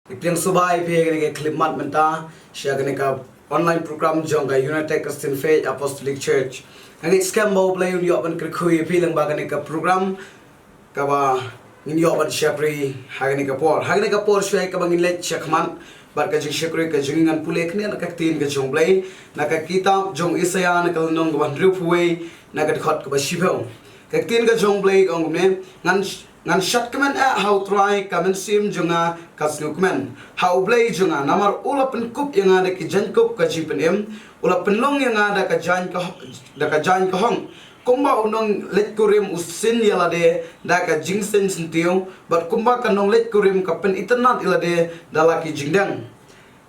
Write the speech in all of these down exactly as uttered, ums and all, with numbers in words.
Ngi pdiang sngewbha ïa phi ha kane ka khyllipmat mynta sha kane ka online program jong ka United Christian Faith Apostolic Church. Nga ngeit skhem ba U Blei un ïoh ban kyrkhu ïa phi lyngba kane ka program kaba ngin ïoh ban shakri ha kane ka por. Ha kane ka por shuwa kaba ngin leit shakhmat bad ka jingshakri ka jong ngi, ngan pule khyndiat na ka ktien ka jong U Blei na ka kitab jong Isaïah na ka lynnong kaba hynriewphew wei na ka dkhot kaba shiphew. Ka ktien ka jong U Blei ka ong kumne, ngan ngan shad kmen eh ha U Trai, ka mynsiem jong nga ka sngewkmen ha U Blei jong nga, namar u la pynkup ïa nga da ki jaiñkup ka jingpynim, u la pynlong ïa nga da ka jaiñ ka, da ka jaiñ ka hok. Kumba u nongleit kurim u sien ïa lade da ka jingsien syntiew, bad kumba ka nongleit kurim ka pynitynnad ïa lade da la ki jingdeng.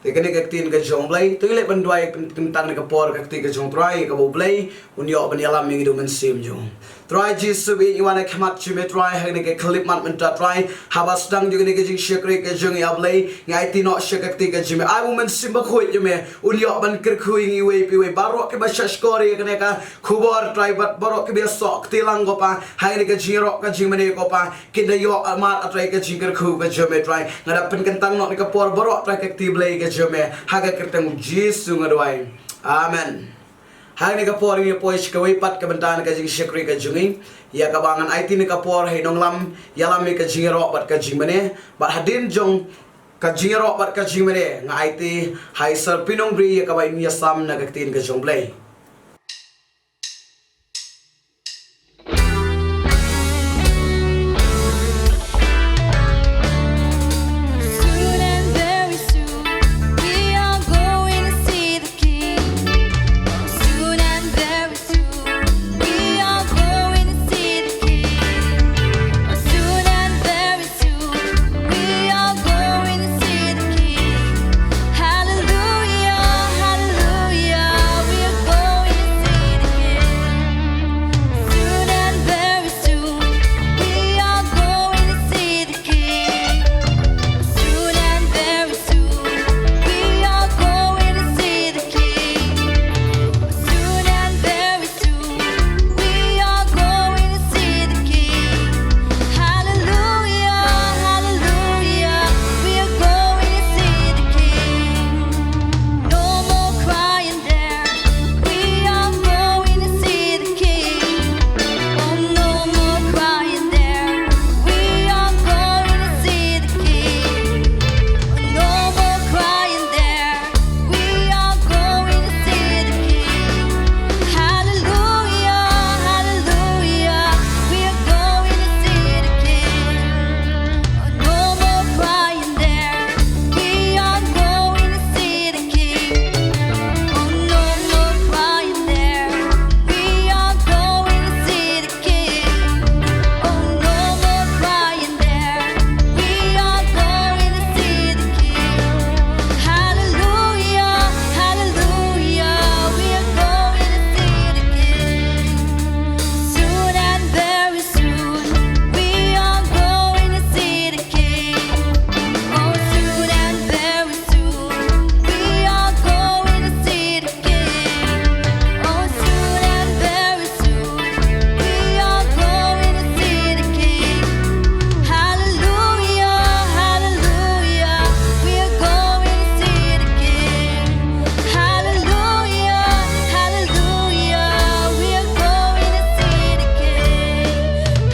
Te kane ka ktien ka jong U Blei, to ngi leit ban duwai pyn-, kyntang na ka por ka ktien ka jong U Trai, kaba U Blei un ïoh ban ïalam ïa ngi da U Mynsiem jong u. Trai Jisu, ngi wan ha khmat jong me Trai, ha kane ka khyllipmat mynta Trai, haba sdang jong kane ka jingshakri ka jong ngi ah Blei, ngi aiti noh sha ka ktien ka jong me, ai ba U Mynsiem Bakhuid jong me un ïoh ban kyrkhu ïa ngi iwei pa iwei, baroh kiba shahshkor ïa kane ka khubor Trai, bad baroh kiba ïasoh kti lang ko Pa ha kane ka jingïaroh ka jingmane ko Pa, kin da ïoh ahmad ah Trai ka jingkyrkhu ka jong me Trai. Nga da pynkyntang noh na ka por baroh Trai ka kti Blei ka jong me, ha ka kyrteng U Jisu nga duwai. Amen. Ha kane ka por ngin ïa poi sha kawei pat ka bynta na ka jingshakri ka jong ngi, ïa kaba ngan aiti na ka por ha i nonglam ïalam ïa ka jingïaroh bad ka jingmane, bad hadien jong ka jingïaroh bad ka jingmane nga aiti ha i Sir Pinong Bri ïa kaba in ïasam na ka ktien ka jong U Blei. Soon and very soon, we are going to see the King. Soon and very soon, we are going to see the King. Soon and very soon, we are going to see the King. Hallelujah, hallelujah, we are going to see the King. Soon and very soon, we are going to see the King. Soon and very soon, we are going to see the King. Soon and very soon, we are going to see the King. Hallelujah, hallelujah, we are going to see the King. No more crying there. We are going to see the King. Oh, no more crying there. We are going to see the King. No more crying there. We are going to see the King. Hallelujah, hallelujah. We are going to see the King. No more crying there. We are going to see the King. Oh, no more crying there. We are going to see the King. Oh, no more crying there. We are going to see the King. Hallelujah, hallelujah. We are going to see the King. Soon and very soon, we are going to see the King. Oh, soon and very soon, we are going to see the King. Oh, soon and very soon, we are going to see the King. Hallelujah, hallelujah, we are going to see the King. Hallelujah, hallelujah, we are going to see the King.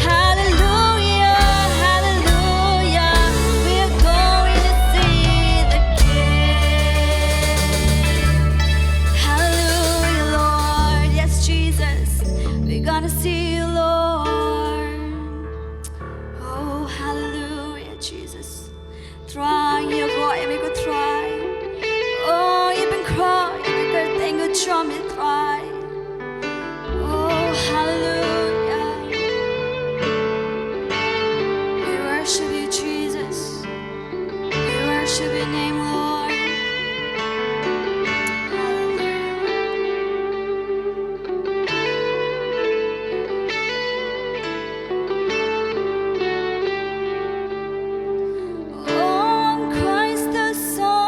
Hallelujah, hallelujah, we are going to see the King. Hallelujah, Lord. Yes, Jesus, we're gonna see you, Lord. Oh, hallelujah, Jesus. Trai, ïaroh ïa me ko Trai. Oh, ïa pynkhraw ïa ka kyrteng ko jong me Trai. Oh, hallelujah. We worship you, Jesus. We worship your name, Lord. Hallelujah. On Christ the Son.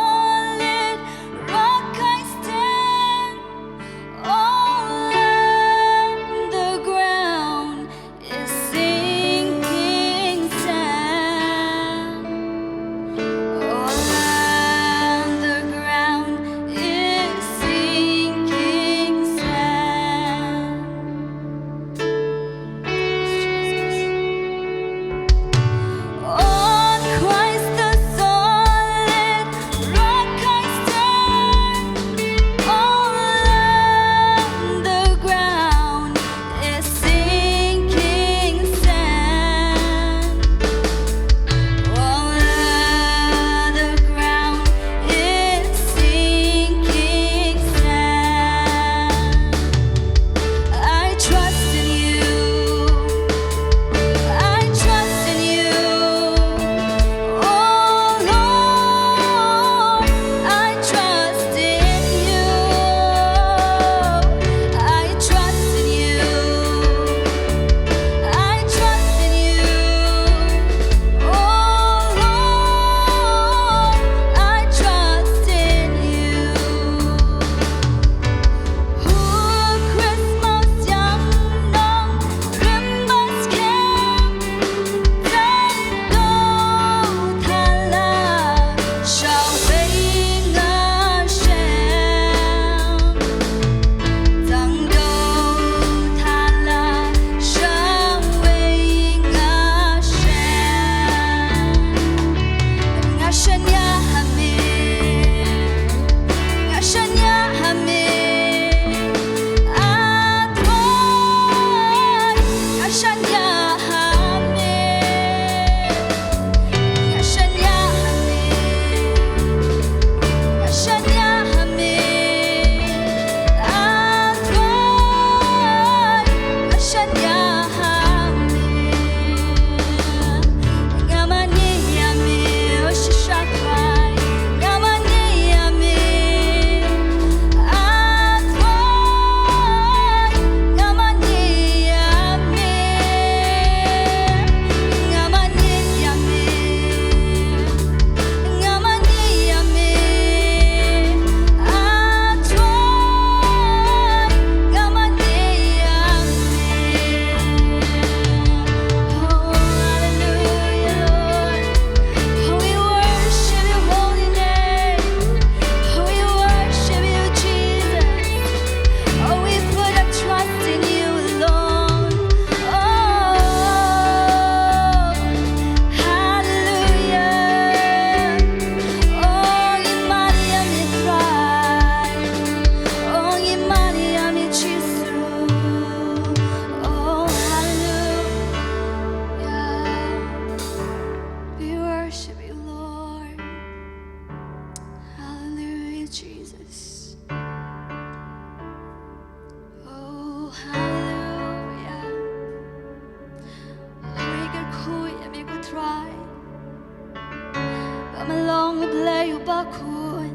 Blei uba khun.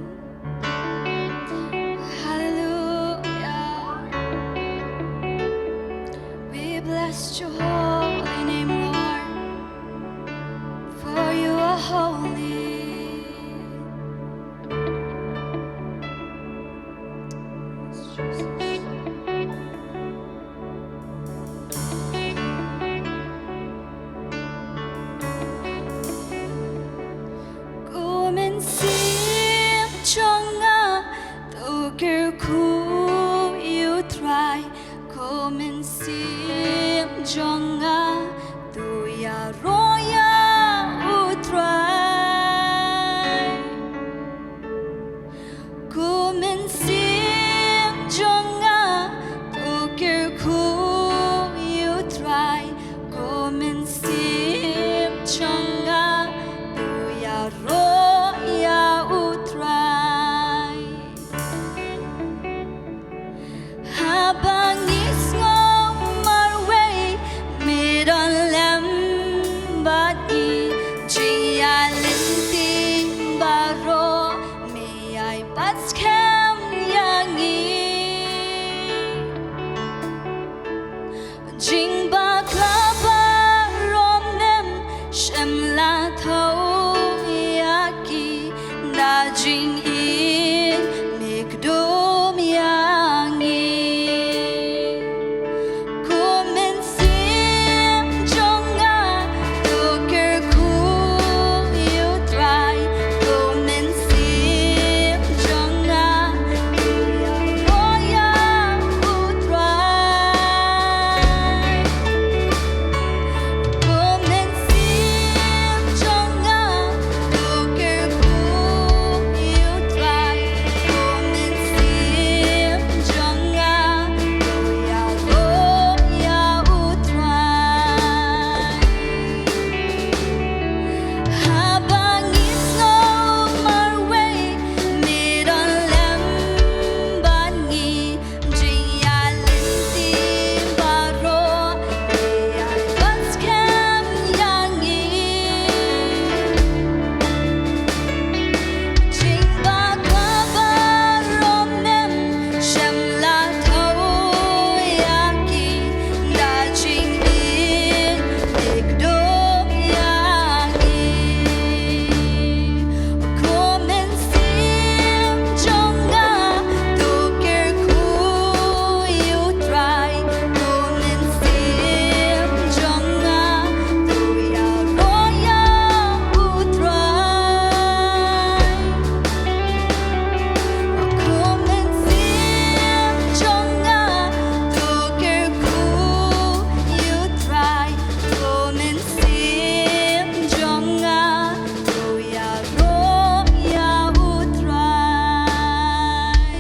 Hallelujah. We bless your holy name, Lord, for you are holy. Kum mynsiem jong nga, to kyrkhu ïa u Trai. Kum mynsiem jong nga, to ïaroh ïa u Trai. Kum mynsiem jong nga, to kyrkhu ïa u Trai. Kum mynsiem jong nga, to ïaroh ïa u Trai. Haba ngi sngew marwei, me don lem bad ngi. Jingïalynti baroh me ïai bat skhem ïa ngi. Jingbakla baroh mem shym la thaw ïa ki, na jingim me kdup ïa ngi. Kum mynsiem jong nga, to kyrkhu ïa u Trai. Kum mynsiem jong nga, to ïaroh ïa u Trai. Kum mynsiem jong nga, to kyrkhu ïa u Trai. Kum mynsiem jong nga, to ïaroh ïa u Trai. Haba ngi sngew marwei, me don lem bad ngi. Jingïalynti baroh me ïai bat skhem ïa ngi. Jingbakla baroh mem shym la thaw ïa ki, na jingim me kdup ïa ngi. Kum mynsiem jong nga, to kyrkhu ïa u Trai. Kum mynsiem jong nga, to ïaroh ïa u Trai. Kum mynsiem jong nga, to kyrkhu ïa u Trai. Kum mynsiem jong nga, to ïaroh ïa u Trai.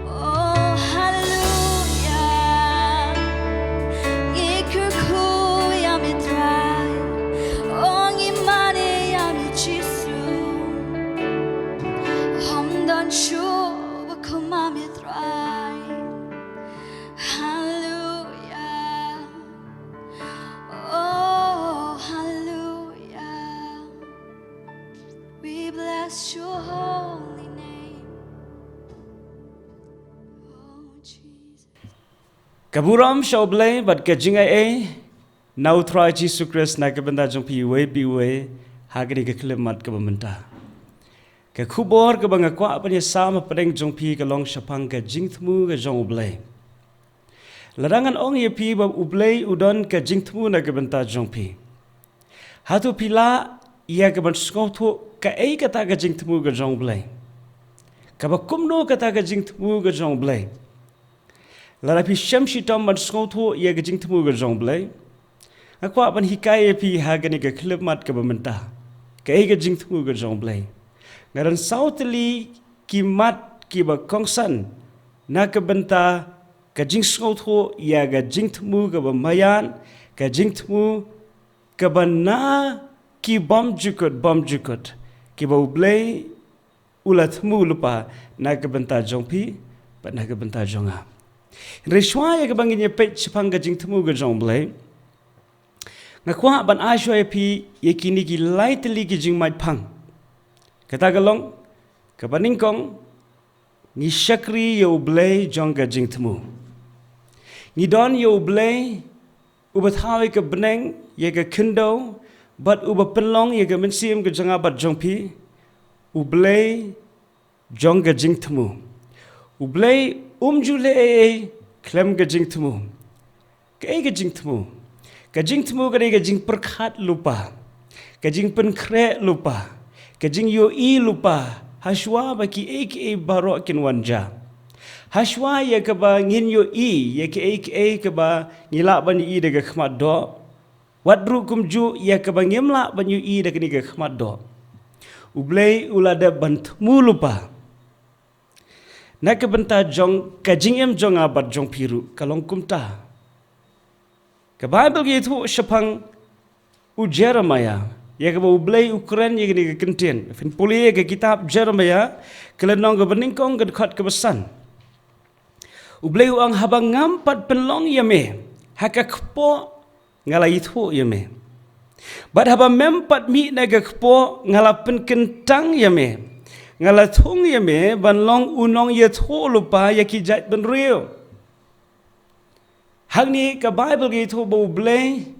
Oh, haleluya. Ngi kyrkhu ïa me Trai. Oh, ngi mane ïa me Jisu. Ym don shuh ba kum ma me Trai. Haleluya. Oh, haleluya. We bless your holy name. Oh, Jesus. Ka burom sha U Blei bad ka jingai ei na U Trai Jisu Khrist na ka bynta jong phi iwei pa iwei ha kane ka khyllipmat kaba mynta. Ka khubor kaba nga kwah ban ïasam hapdeng jong phi ka long shaphang ka jingthmu ka jong U Blei. Lada ngan ong ïa phi ba U Blei u don ka jingthmu na ka bynta jong phi, hato phi lah ïa ka ban sngewthuh kaei kata ka jingthmu ka jong U Blei? Kaba kumno kata ka jingthmu ka jong U Blei? Lada phi shem shitom ban sngewthuh ïa ka jingthmu ka jong U Blei, nga kwah ban hikai ïa phi ha kane ka khyllipmat kaba mynta kaei ka jingthmu ka jong U Blei. Nga don saw tylli ki mat kiba kongsan na ka bynta ka jingsngewthuh ïa ka jingthmu kaba maian, ka jingthmu kaba na ki bymjukut bymjukut kiba U Blei u la thmu lypa na ka bynta jong phi bad na ka bynta jong nga. Hynrei shuwa ïa kaba ngin ïa peit shaphang ka jingthmu ka jong U Blei, nga kwah ban ai shuwa ïa phi ïa kine ki lai tylli ki jingmait phang Kata ka long, kaba nyngkong, ngi shakri ïa U Blei jong ka jingthmu. Ngi don ïa U Blei, uba thaw ïa ka bneng, ïa ka khyndew, bad uba pynlong ïa ka mynsiem ka jong nga bad jong phi, U Blei jong ka jingthmu. U Blei um ju leh ei ei khlem ka jingthmu. Kaei ka jingthmu? Ka jingthmu ka dei ka jingpyrkhat lypa, ka jingpynkhreh lypa, ka jingïohi lypa, hashwa ba kiei kiei baroh kin wan jia. Hashwa ïa kaba ngin ïohi ïa kiei kiei kaba ngi lah ban ïohi da ka khmat doh, wat ruh kumjuh ïa kaba ngim lah ban ïohi da kane ka khmat doh, U Blei u la dep ban thmu lypa na ka bynta jong ka jingim jong nga bad jong phi ruh. Ka long kumta. Ka Baibl ka ïathuh shaphang u Jeremiah, ïa kaba U Blei u kren ïa kane ka kyntien. Phin pule ïa ka kitab Jeremiah, ka lynnong kaba nyngkong, ka dkhot kaba san. U Blei u ong, haba ngam pat pynlong ïa me ha ka kpoh, nga la ïathuh ïa me. Bad haba mem pat mih na ka kpoh, nga la pynkyntang ïa me. Nga la thung ïa me ban long u nongïathuh lypa ïa ki jaitbynriew. Hangne ka Baibl ka ïathuh ba U Blei,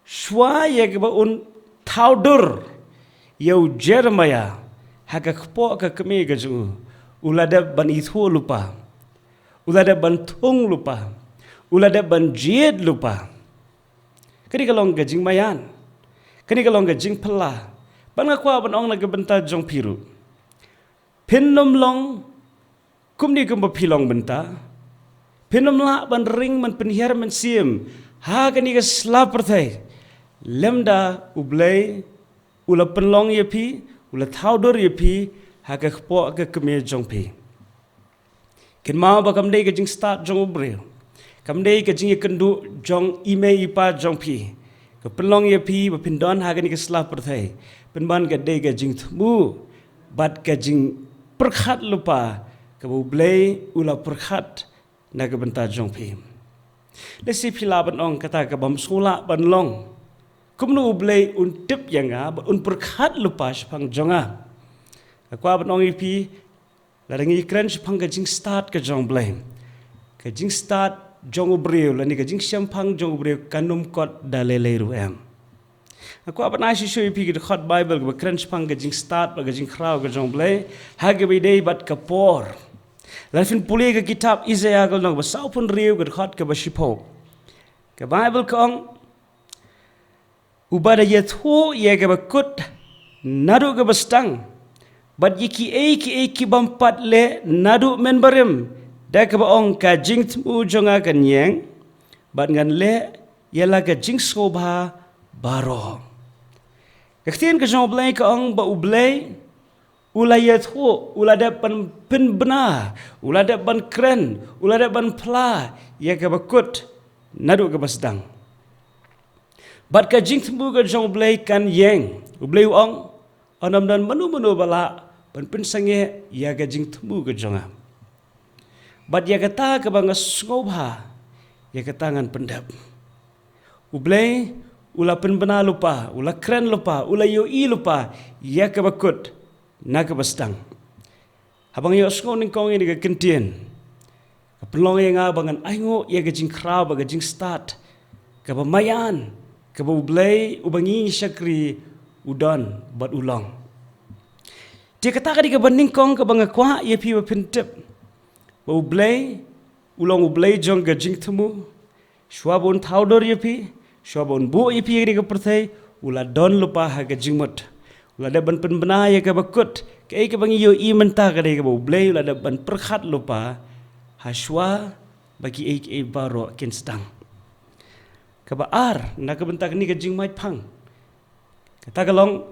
shwa ïa kaba un thaw dur ïa u Jeremiah ha ka kpoh ka kmie ka jong u, u la dep ban ithuh lypa, u la dep ban thung lypa, u la dep ban jied lypa. Kane ka long ka jingmaïan, kane ka long ka jingphylla. Bad nga kwah ban ong na ka bynta jong phi ruh, phin ym long kumne kumba phi long mynta. Phin ym lah ban ring ban pynhiar mynsiem ha kane ka sla pyrthei lymda U Blei u la pynlong ïa phi, u la thaw dur ïa phi ha ka kpoh ka kmie jong phi. Kynmaw ba kam dei ka jingstad jong u briew, kam dei ka jingïakynduh jong i mei i pa jong phi ka pynlong ïa phi ba phin don ha kane ka sla pyrthei. Pynban ka dei ka jingthmu bad ka jingpyrkhat lypa kaba U Blei u la pyrkhat na ka bynta jong phi. Lehse phi lah ban ong, kata ka bym sngew lah ban long, kumno U Blei un tip ïa nga bad un pyrkhat lypa shaphang jong nga? Nga kwah ban ong ïa phi, lada ngi kren shaphang ka jingstad ka jong U Blei, ka jingstad jong u briew lane ka jingshemphang jong u briew kan ym kot da lei lei ruh em. Nga kwah ban ai shuh shuh ïa phi ka dkhot Baibl kaba kren shaphang ka jingstad bad ka jingkhraw ka jong U Blei ha kaba ïadei bad ka por. Lada phin pule ka kitab Isaiah ka lynnong kaba sawphew hynriew ka dkhot kaba shiphew, ka Baibl ka ong, uba da ïathuh ïa kaba kut naduh kaba sdang, bad ïa kiei kiei ki bym pat leh naduh mynbarim, da kaba ong, ka jingthmu jong nga kan ïeng, bad ngan leh ïa la ka jingsngewbha baroh. Ka ktien ka jong U Blei ka ong ba U Blei u la ïathuh, u la dep ban pynbna, u la dep ban kren, u la dep ban phla ïa kaba kut naduh kaba sdang. Bad ka jingthmu ka jong U Blei kan ïeng. U Blei u ong, un ym don mano mano ba lah ban pynsangeh ïa ka jingthmu ka jong nga. Bad ïa kata kaba nga sngewbha, ïa kata ngan pyndep. U Blei u la pynbna lypa, u la kren lypa, u la ïohi lypa ïa kaba kut na kaba sdang. Haba nga ïohsngew nyngkong ïa kane ka kyntien, ka pynlong ïa nga ba ngan ainguh ïa ka jingkhraw bad ka jingstad kaba maïan kaba U Blei uba ngi shakri u don bad u long. Te kata ka dei kaba nyngkong kaba nga kwah ïa phi ba phin tip ba U Blei u long U Blei jong ka jingthmu. Shuwa ba un thaw dur ïa phi, shuwa ba un buh ïa phi ïa kane ka pyrthei, u la don lypa ha ka jingmut. U la dep ban pynbna ïa kaba kut. Kaei kaba ngi ïohi mynta ka dei kaba U Blei u la dep ban pyrkhat lypa ha shuwa ba kiei kiei baroh kin sdang. Kaba ar na ka bynta kane ka jingmait phang, kata ka long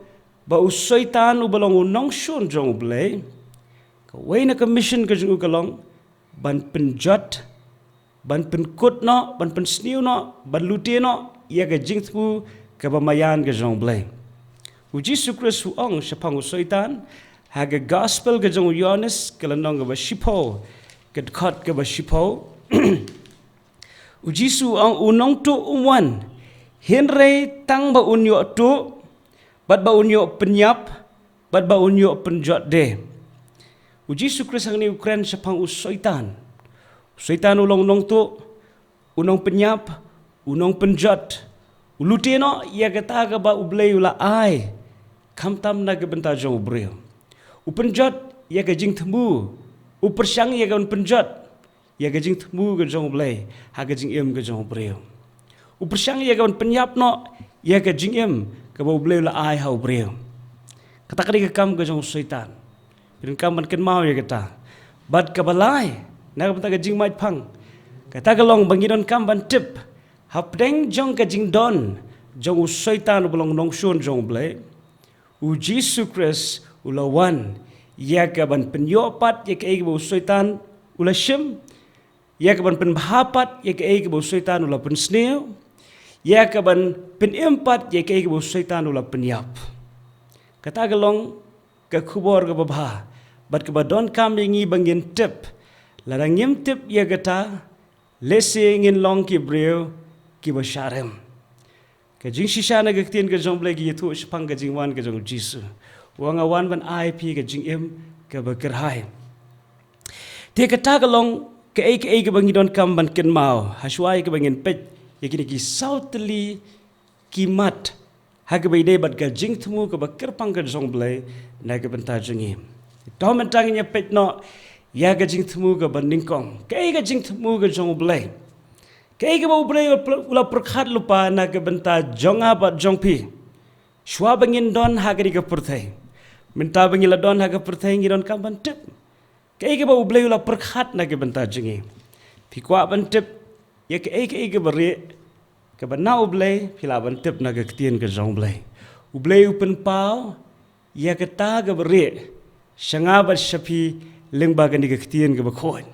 ba u Soitan uba long u nongshun jong U Blei, kawei na ka mission ka jong u ka long ban pynjot, ban pynkut noh, ban pynsniew noh, ban lute noh ïa ka jingthmu kaba maïan ka jong U Blei. U Jisu Khrist u ong shaphang u Soitan ha ka Gospel ka jong u Ïoannis ka lynnong kaba shiphew, ka dkhot kaba shiphew. U Jisu u ong, u nongtuh um wan hynrei tang ba un ïoh tuh bad ba un ïoh pynïap bad ba un ïoh pynjot de. U Jisu Khrist hangne u kren shaphang u Soitan. U Soitan u long u nongtuh, u nongpynïap, u nongpynjot. U lute noh ïa kata kaba U Blei u la ai, khamtam na ka bynta jong u briew. U pynjot ïa ka jingthmu, u pyrshang ïa ka ban pynjot ïa ka jingthmu ka jong U Blei ha ka jingim ka jong u briew. U pyrshang ïa ka ban pynïap noh ïa ka jingim kaba U Blei u la ai ha u briew. Kata ka dei ka kam ka jong u Soitan. Ngi donkam ban kynmaw ïa kata. Bad kaba lai, na ka bynta ka jingmaitphang, kata ka long ba ngi donkam ban tip hapdeng jong ka jingdon jong u Soitan uba long nongshun jong U Blei, u Jisu Khrist u la wan ïa ka ban pynïoh pat ïa kaei kaba u Soitan u la shim, ïa ka ban pynbha pat ïa kaei kaba u Soitan u la pynsniew, ïa ka ban pynim pat ïa kaei kaba u Soitan u la pynïap. Kata ka long ka khubor kaba bha bad kaba donkam ïa ngi ba ngin tip. Lada ngim tip ïa kata, lehse ngin long ki briew kiba shah rem. Ka jingshisha na ka ktien ka jong U Blei ka ïathuh shaphang ka jingwan ka jong u Jisu. U ong, nga wan ban ai phi ka jingim kaba kyrhai. Te kata ka long kaei kaei kaba ngi donkam ban kynmaw hashwa ïa kaba ngin peit ïa kine ki saw tylli ki mat ha kaba ïadei bad ka jingthmu kaba kyrpang ka jong U Blei na ka bynta jong ngi. To mynta ngin ïa peit noh ïa ka jingthmu kaba nyngkong. Kaei ka jingthmu ka jong U Blei? Kaei kaba U Blei u la pyrkhat lypa na ka bynta jong nga bad jong phi? Shuwa ba ngin don ha kane ka pyrthei, mynta ba ngi la don ha ka pyrthei, ngi donkam ban tip kaei kaba U Blei u la pyrkhat na ka bynta jong ngi. Phi kwah ban tip ïa kaei kaei kaba rieh kaba na U Blei, phi lah ban tip na ka ktien ka jong U Blei. U Blei u pynpaw ïa kata kaba rieh sha nga bad sha phi lyngba kane ka ktien kaba khuid.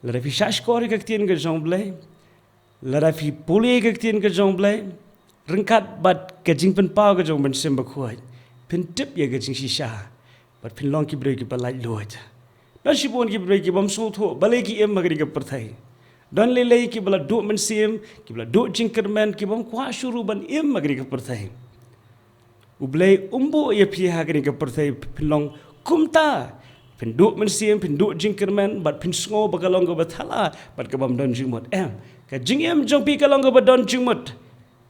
Lada phi shahshkor ïa ka ktien ka jong U Blei, lada phi pule ïa ka ktien ka jong U Blei ryngkat bad ka jingpynpaw ka jong U Mynsiem Bakhuid, phin tip ïa ka jingshisha bad phin long ki briew kiba laitluid. Don shibun ki briew kibym sngewthuh balei ki im ha kane ka pyrthei. Don lei lei kiba la duh mynsiem, kiba la duh jingkyrmen, kibym kwah shuh ruh ban im ha kane ka pyrthei. U Blei um buh ïa phi ha kane ka pyrthei phin long kumta, phin duh mynsiem, phin duh jingkyrmen bad phin sngew ba ka long kaba thala bad kabym don jingmut. Em, ka jingim jong phi ka long kaba don jingmut,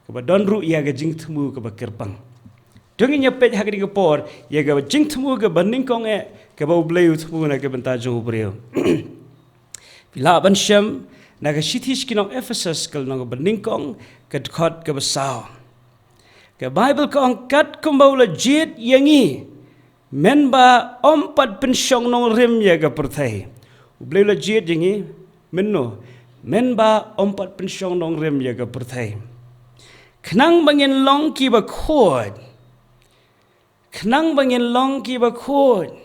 kaba don ruh ïa ka jingthmu kaba kyrpang. To ngin ïa peit ha kane ka por ïa ka jingthmu kaba nyngkong eh kaba U Blei u thmu na ka bynta jong u briew. Phi lah ban shem na ka shithi sha ki nong Ephesus ka lynnong kaba nyngkong, ka dkhot kaba saw. Ka Baibl ka ong, katkumba u la jied ïa ngi, mynba ym pat pynshong nongrim ïa ka pyrthei. U Blei u la jied ïa ngi mynno? Mynba ym pat pynshong nongrim ïa ka pyrthei, khnang ba ngin long kiba khuid. Khnang ba ngin long kiba khuid.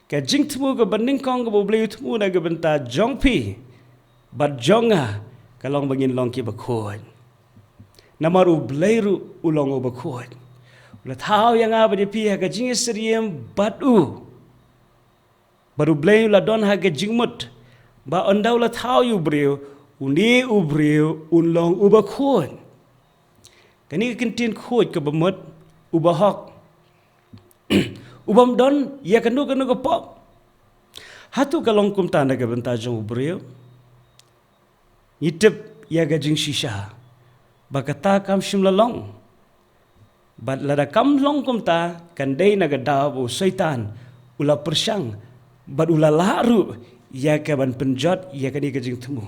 Ka jingthmu kaba nyngkong kaba U Blei u thmu na ka bynta jong phi bad jong nga ka long ba ngin long kiba khuid. Namar U Blei ruh u long uba khuid. U la thaw ïa nga bad ïa phi ha ka jingïasyriem bad u. Bad U Blei u la don ha ka jingmut ba ynda u la thaw ïa u briew, une u briew un long uba khuid. Kane ka kyntien khuid kaba mut, uba hok, ubym don ïa kano kano ka pop. Hato ka long kumta na ka bynta jong u briew? Ngi tip ïa ka jingshisha ba kata kam shym la long. Bad lada kam long kumta, kan dei na ka daw ba u Soitan u la pyrshang bad u la lah ruh ïa ka ban pynjot ïa kane ka jingthmu.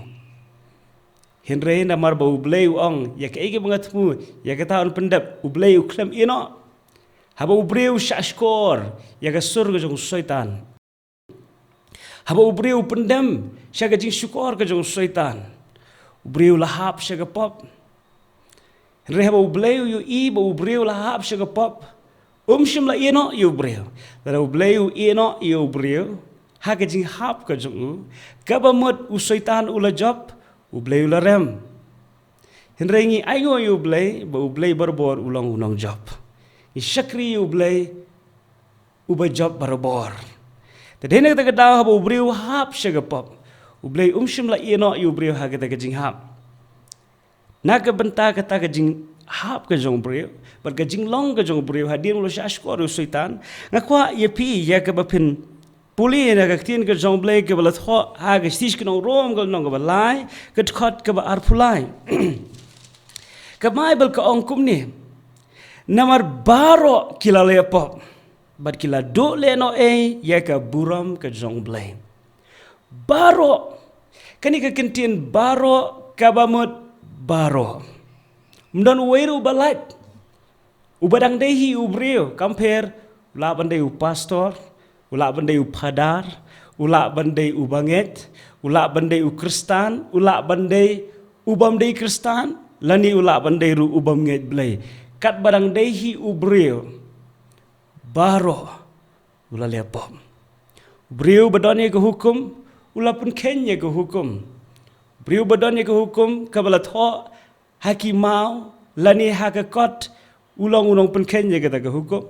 Hynrei namar ba U Blei u ong, ïa kaei kaba nga thmu, ïa kata yn pyndep, U Blei u khlem ïeh noh. Haba u briew u shahshkor ïa ka sur ka jong u Soitan, haba u briew u pyndem sha ka jingshukor ka jong u Soitan, u briew u la hap sha ka pop. Hynrei haba U Blei u ïohi ba u briew u la hap sha ka pop, um shym la ïeh noh ïa u briew. Lada U Blei u ïeh noh ïa u briew ha ka jinghap ka jong u, kaba mut u Soitan u la jop, U Blei u la rem. Hynrei ngi ainguh ïa U Blei ba U Blei barabor u long u nongjop. Ngi shakri ïa U Blei uba jop barabor. Te dei na kata ka daw haba u briew u hap sha ka pop, U Blei um shym la ïeh noh ïa u briew ha kata ka jinghap. Na ka bynta kata ka jing, hap ka jong u briew bad ka jinglong ka jong u briew hadien ba u la shah shkor ïa u Soitan. Nga kwah ïa phi ïa kaba phin pule na ka ktien ka jong u Blei kaba la thoh ha ka shithi sha ki nong Rom ka lynnong kaba lai, ka dkhot kaba arphew lai. Ka Baibl ka ong kumne: Namar baroh ki la leh pop bad ki la duh lehnohei ïa ka burom ka jong u Blei. Baroh. Kane ka kyntien baroh kaba mut baroh. Ym don uwei ruh uba lait. Uba dang dei hi u briew, kam pher, u lah ban dei u pastor, u lah ban dei u phadar, u lah ban dei u bangeit, u lah ban dei u Khristan, u lah ban dei u bym dei Khristan, lane u lah ban dei ruh u bym ngeit Blei. Katba dang dei hi u briew, baroh u la leh pop. U briew ba don ïa ka hukum u la pynkheiñ ïa ka hukum. U briew ba don ïa ka hukum kaba la thoh ha ki maw lane ha ka kot, u long u nongpynkheiñ ïa kata ka hukum.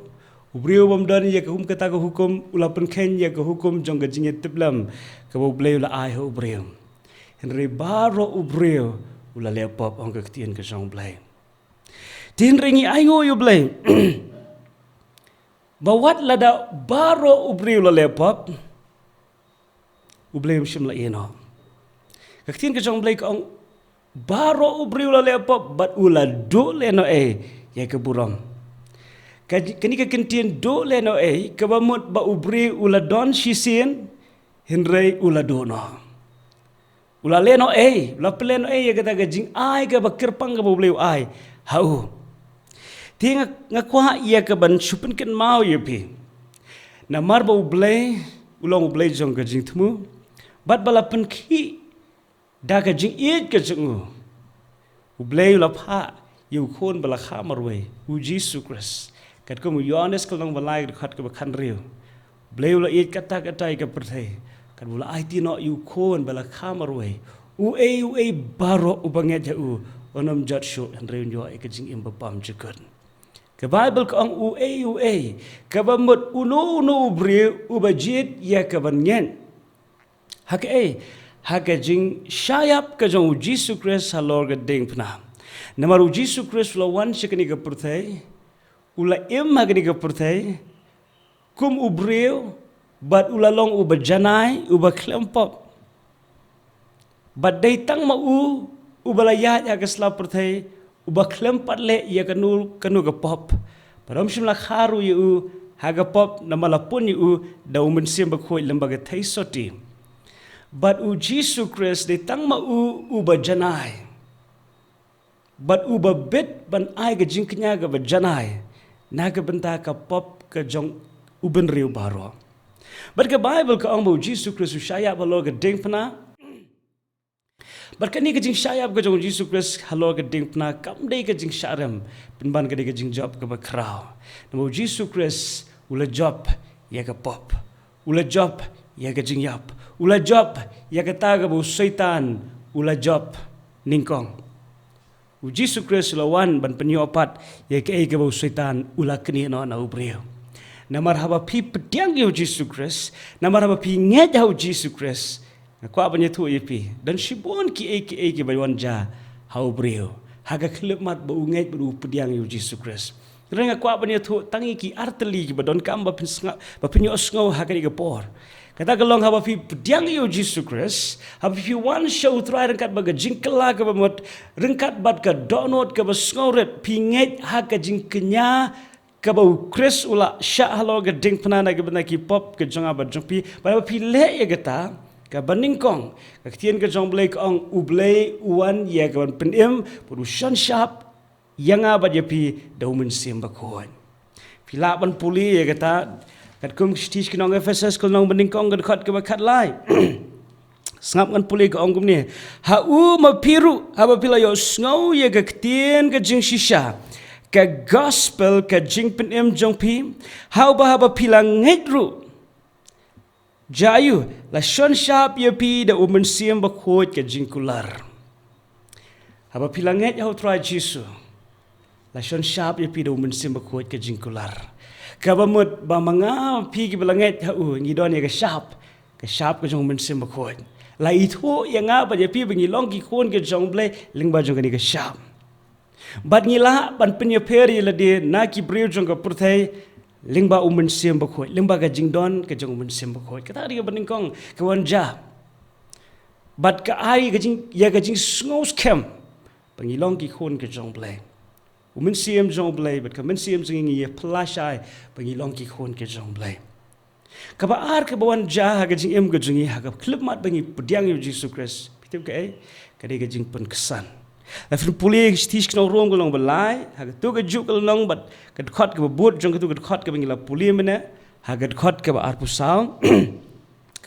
U briew bym don ïa ka hukum, kata ka hukum, u la pynkheiñ ïa ka hukum jong ka jingïatiplem kaba u Blei u la ai ha u briew. Hynrei baroh u briew u la leh pop, ong ka ktien ka jong u Blei. Te hynrei ngi ainguh ïa u Blei ba wat lada baroh u briew u la leh pop, u Blei um shym la ïehnoh. Ka ktien ka jong u Blei ka ong baroh u briew u la leh pop bad u la duh lehnohei ïa ka burom. Ka, kane ka kyntien duh lehnohei kaba mut ba u briew u la don shisien, hynrei u la duh noh. U la lehnohei, u la pynlehnohei ïa kata ka jingai kaba kyrpang kaba u Blei u ai ha u. Te nga, nga kwah ïa ka ban shu pynkynmaw ïa phi. Namar ba u Blei u long u Blei jong ka jingthmu bad ba la pynkhih da ka jingïeit ka jong u, u Blei u la phah ïa u Khun ba la kha marwei, u Jisu Khrist. Katkum u Ïoannis ka lynnong ba lai, ka dkhot kaba khathynriew. U Blei u la ïeit katta katta ïa ka pyrthei, katba u la aiti noh ïa u Khun ba la kha marwei. Uei uei baroh uba ngeit ha u un ym jot shuh, hynrei un ïoh ïa ka jingim ba bymjukut. Ka Baibl ka ong uei uei, kaba mut uno uno u briew uba jied ïa ka ban ngeit. Ha kaei? Ha ka jingshah ïap ka jong u Jisu Khrist halor ka diengphna. Namar u Jisu Khrist u la wan sha kane ka pyrthei, u la im ha kane ka pyrthei kum u briew, bad u la long uba janai, uba khlem pop. Bad dei tang ma u uba la ïaid ha ka sla pyrthei, uba khlem pat leh ïa kano kano ka pop. Bad ym shym la kha ruh ïa u ha ka pop, namar la pun ïa u da u Mynsiem Bakhuid lem bad ka theisotti. Bad u Jisu Khrist dei tang ma u uba janai, bad uba bit ban ai ka jingkñia kaba janai na ka bynta ka pop ka jong u bynriew baroh. Bad ka Baibl ka ong ba u Jisu Khrist u shah ïap halor ka diengphna. Bad kane ka jingshah ïap ka jong u Jisu Khrist halor ka diengphna kam dei ka jingshah rem, pynban ka dei ka jingjop kaba khraw. Namar u Jisu Khrist u la jop ïa ka pop, u la jop ïa ka jingïap, u la jop ïa kata kaba u Soitan u la jop nyngkong. U Jisu Khrist u la wan ban pynïoh pat ïa kaei kaba u Soitan u la knieh noh na u briew. Namar haba phi pdiang ïa u Jisu Khrist, namar haba phi ngeit ha u Jisu Khrist, nga kwah ban ïathuh ïa phi, don shibun kiei kiei kiba wan jia ha u briew ha ka khyllipmat ba u ngeit bad u pdiang ïa u Jisu Khrist. Hynrei nga kwah ban ïathuh tang ïa ki artylli kiba donkam ba phin sngew, ba phin ïohsngew ha kane ka por. Kata ka long, haba phi pdiang ïa u Jisu Khrist, haba phi wan sha u Trai ryngkat bad ka jingkylla kaba mut, ryngkat bad ka dohnud kaba sngewrit, phi ngeit ha ka jingkñia kaba u Khrist u la shah halor ka diengphna na ka bynta ki pop ka jong nga bad jong phi. Bad haba phi leh ïa kata, kaba nyngkong, ka ktien ka jong u Blei ka ong, u Blei u wan ïa ka ban pynim bad u shon shap ïa nga bad ïa phi da u Mynsiem Bakhuid. Phi lah ban pule ïa kata katkum ka shithi sha ki nong Ephesus ka lynnong ba nyngkong, ka dkhot kaba khatlai. Sngap, ngan pule, ka ong kumne: Ha u ma phi ruh, haba phi la ïohsngew ïa ka ktien ka jingshisha, ka gospel ka jingpynim jong phi, ha uba haba phi la ngeit ruh, jia aiu, la shon shap ïa phi da u Mynsiem Bakhuid ka jingkular. Haba phi la ngeit ha u Trai Jisu, la shon shap ïa phi da u Mynsiem Bakhuid ka jingkular. Kaba mut ba ma nga ma phi kiba la ngeit ha u ngi don ïa ka shap, ka shap ka jong u Mynsiem Bakhuid. La ithuh ïa nga bad ïa phi ba ngi long ki khun ka jong u Blei lyngba jong kane ka shap. Bad ngi lah ban pynïapher ïa lade na ki briew jong ka pyrthei lyngba u Mynsiem Bakhuid, lyngba ka jingdon ka jong u Mynsiem Bakhuid. Kata ka dei kaba nyngkong ka wan jia. Bad ka ai ka jing, ïa ka jingsngewskhem ba ngi long ki khun ka jong u Blei. U Mynsiem jong u Blei bad ka mynsiem jong ngi ïa pynlashai ba ngi long ki khun ka jong u Blei. Kaba ar kaba wan jia ha ka jingim ka jong ngi ha ka khyllipmat ba ngi pdiang ïa u Jisu Khrist, phi tip kaei? Ka dei ka jingpynksan. La phin pule shithi sha ki nong Rom ka lynnong ba lai, ha kato ka juh ka lynnong bad ka dkhot kaba bud jong kato ka dkhot kaba ngi la pule mynne, ha ka dkhot kaba arphew saw.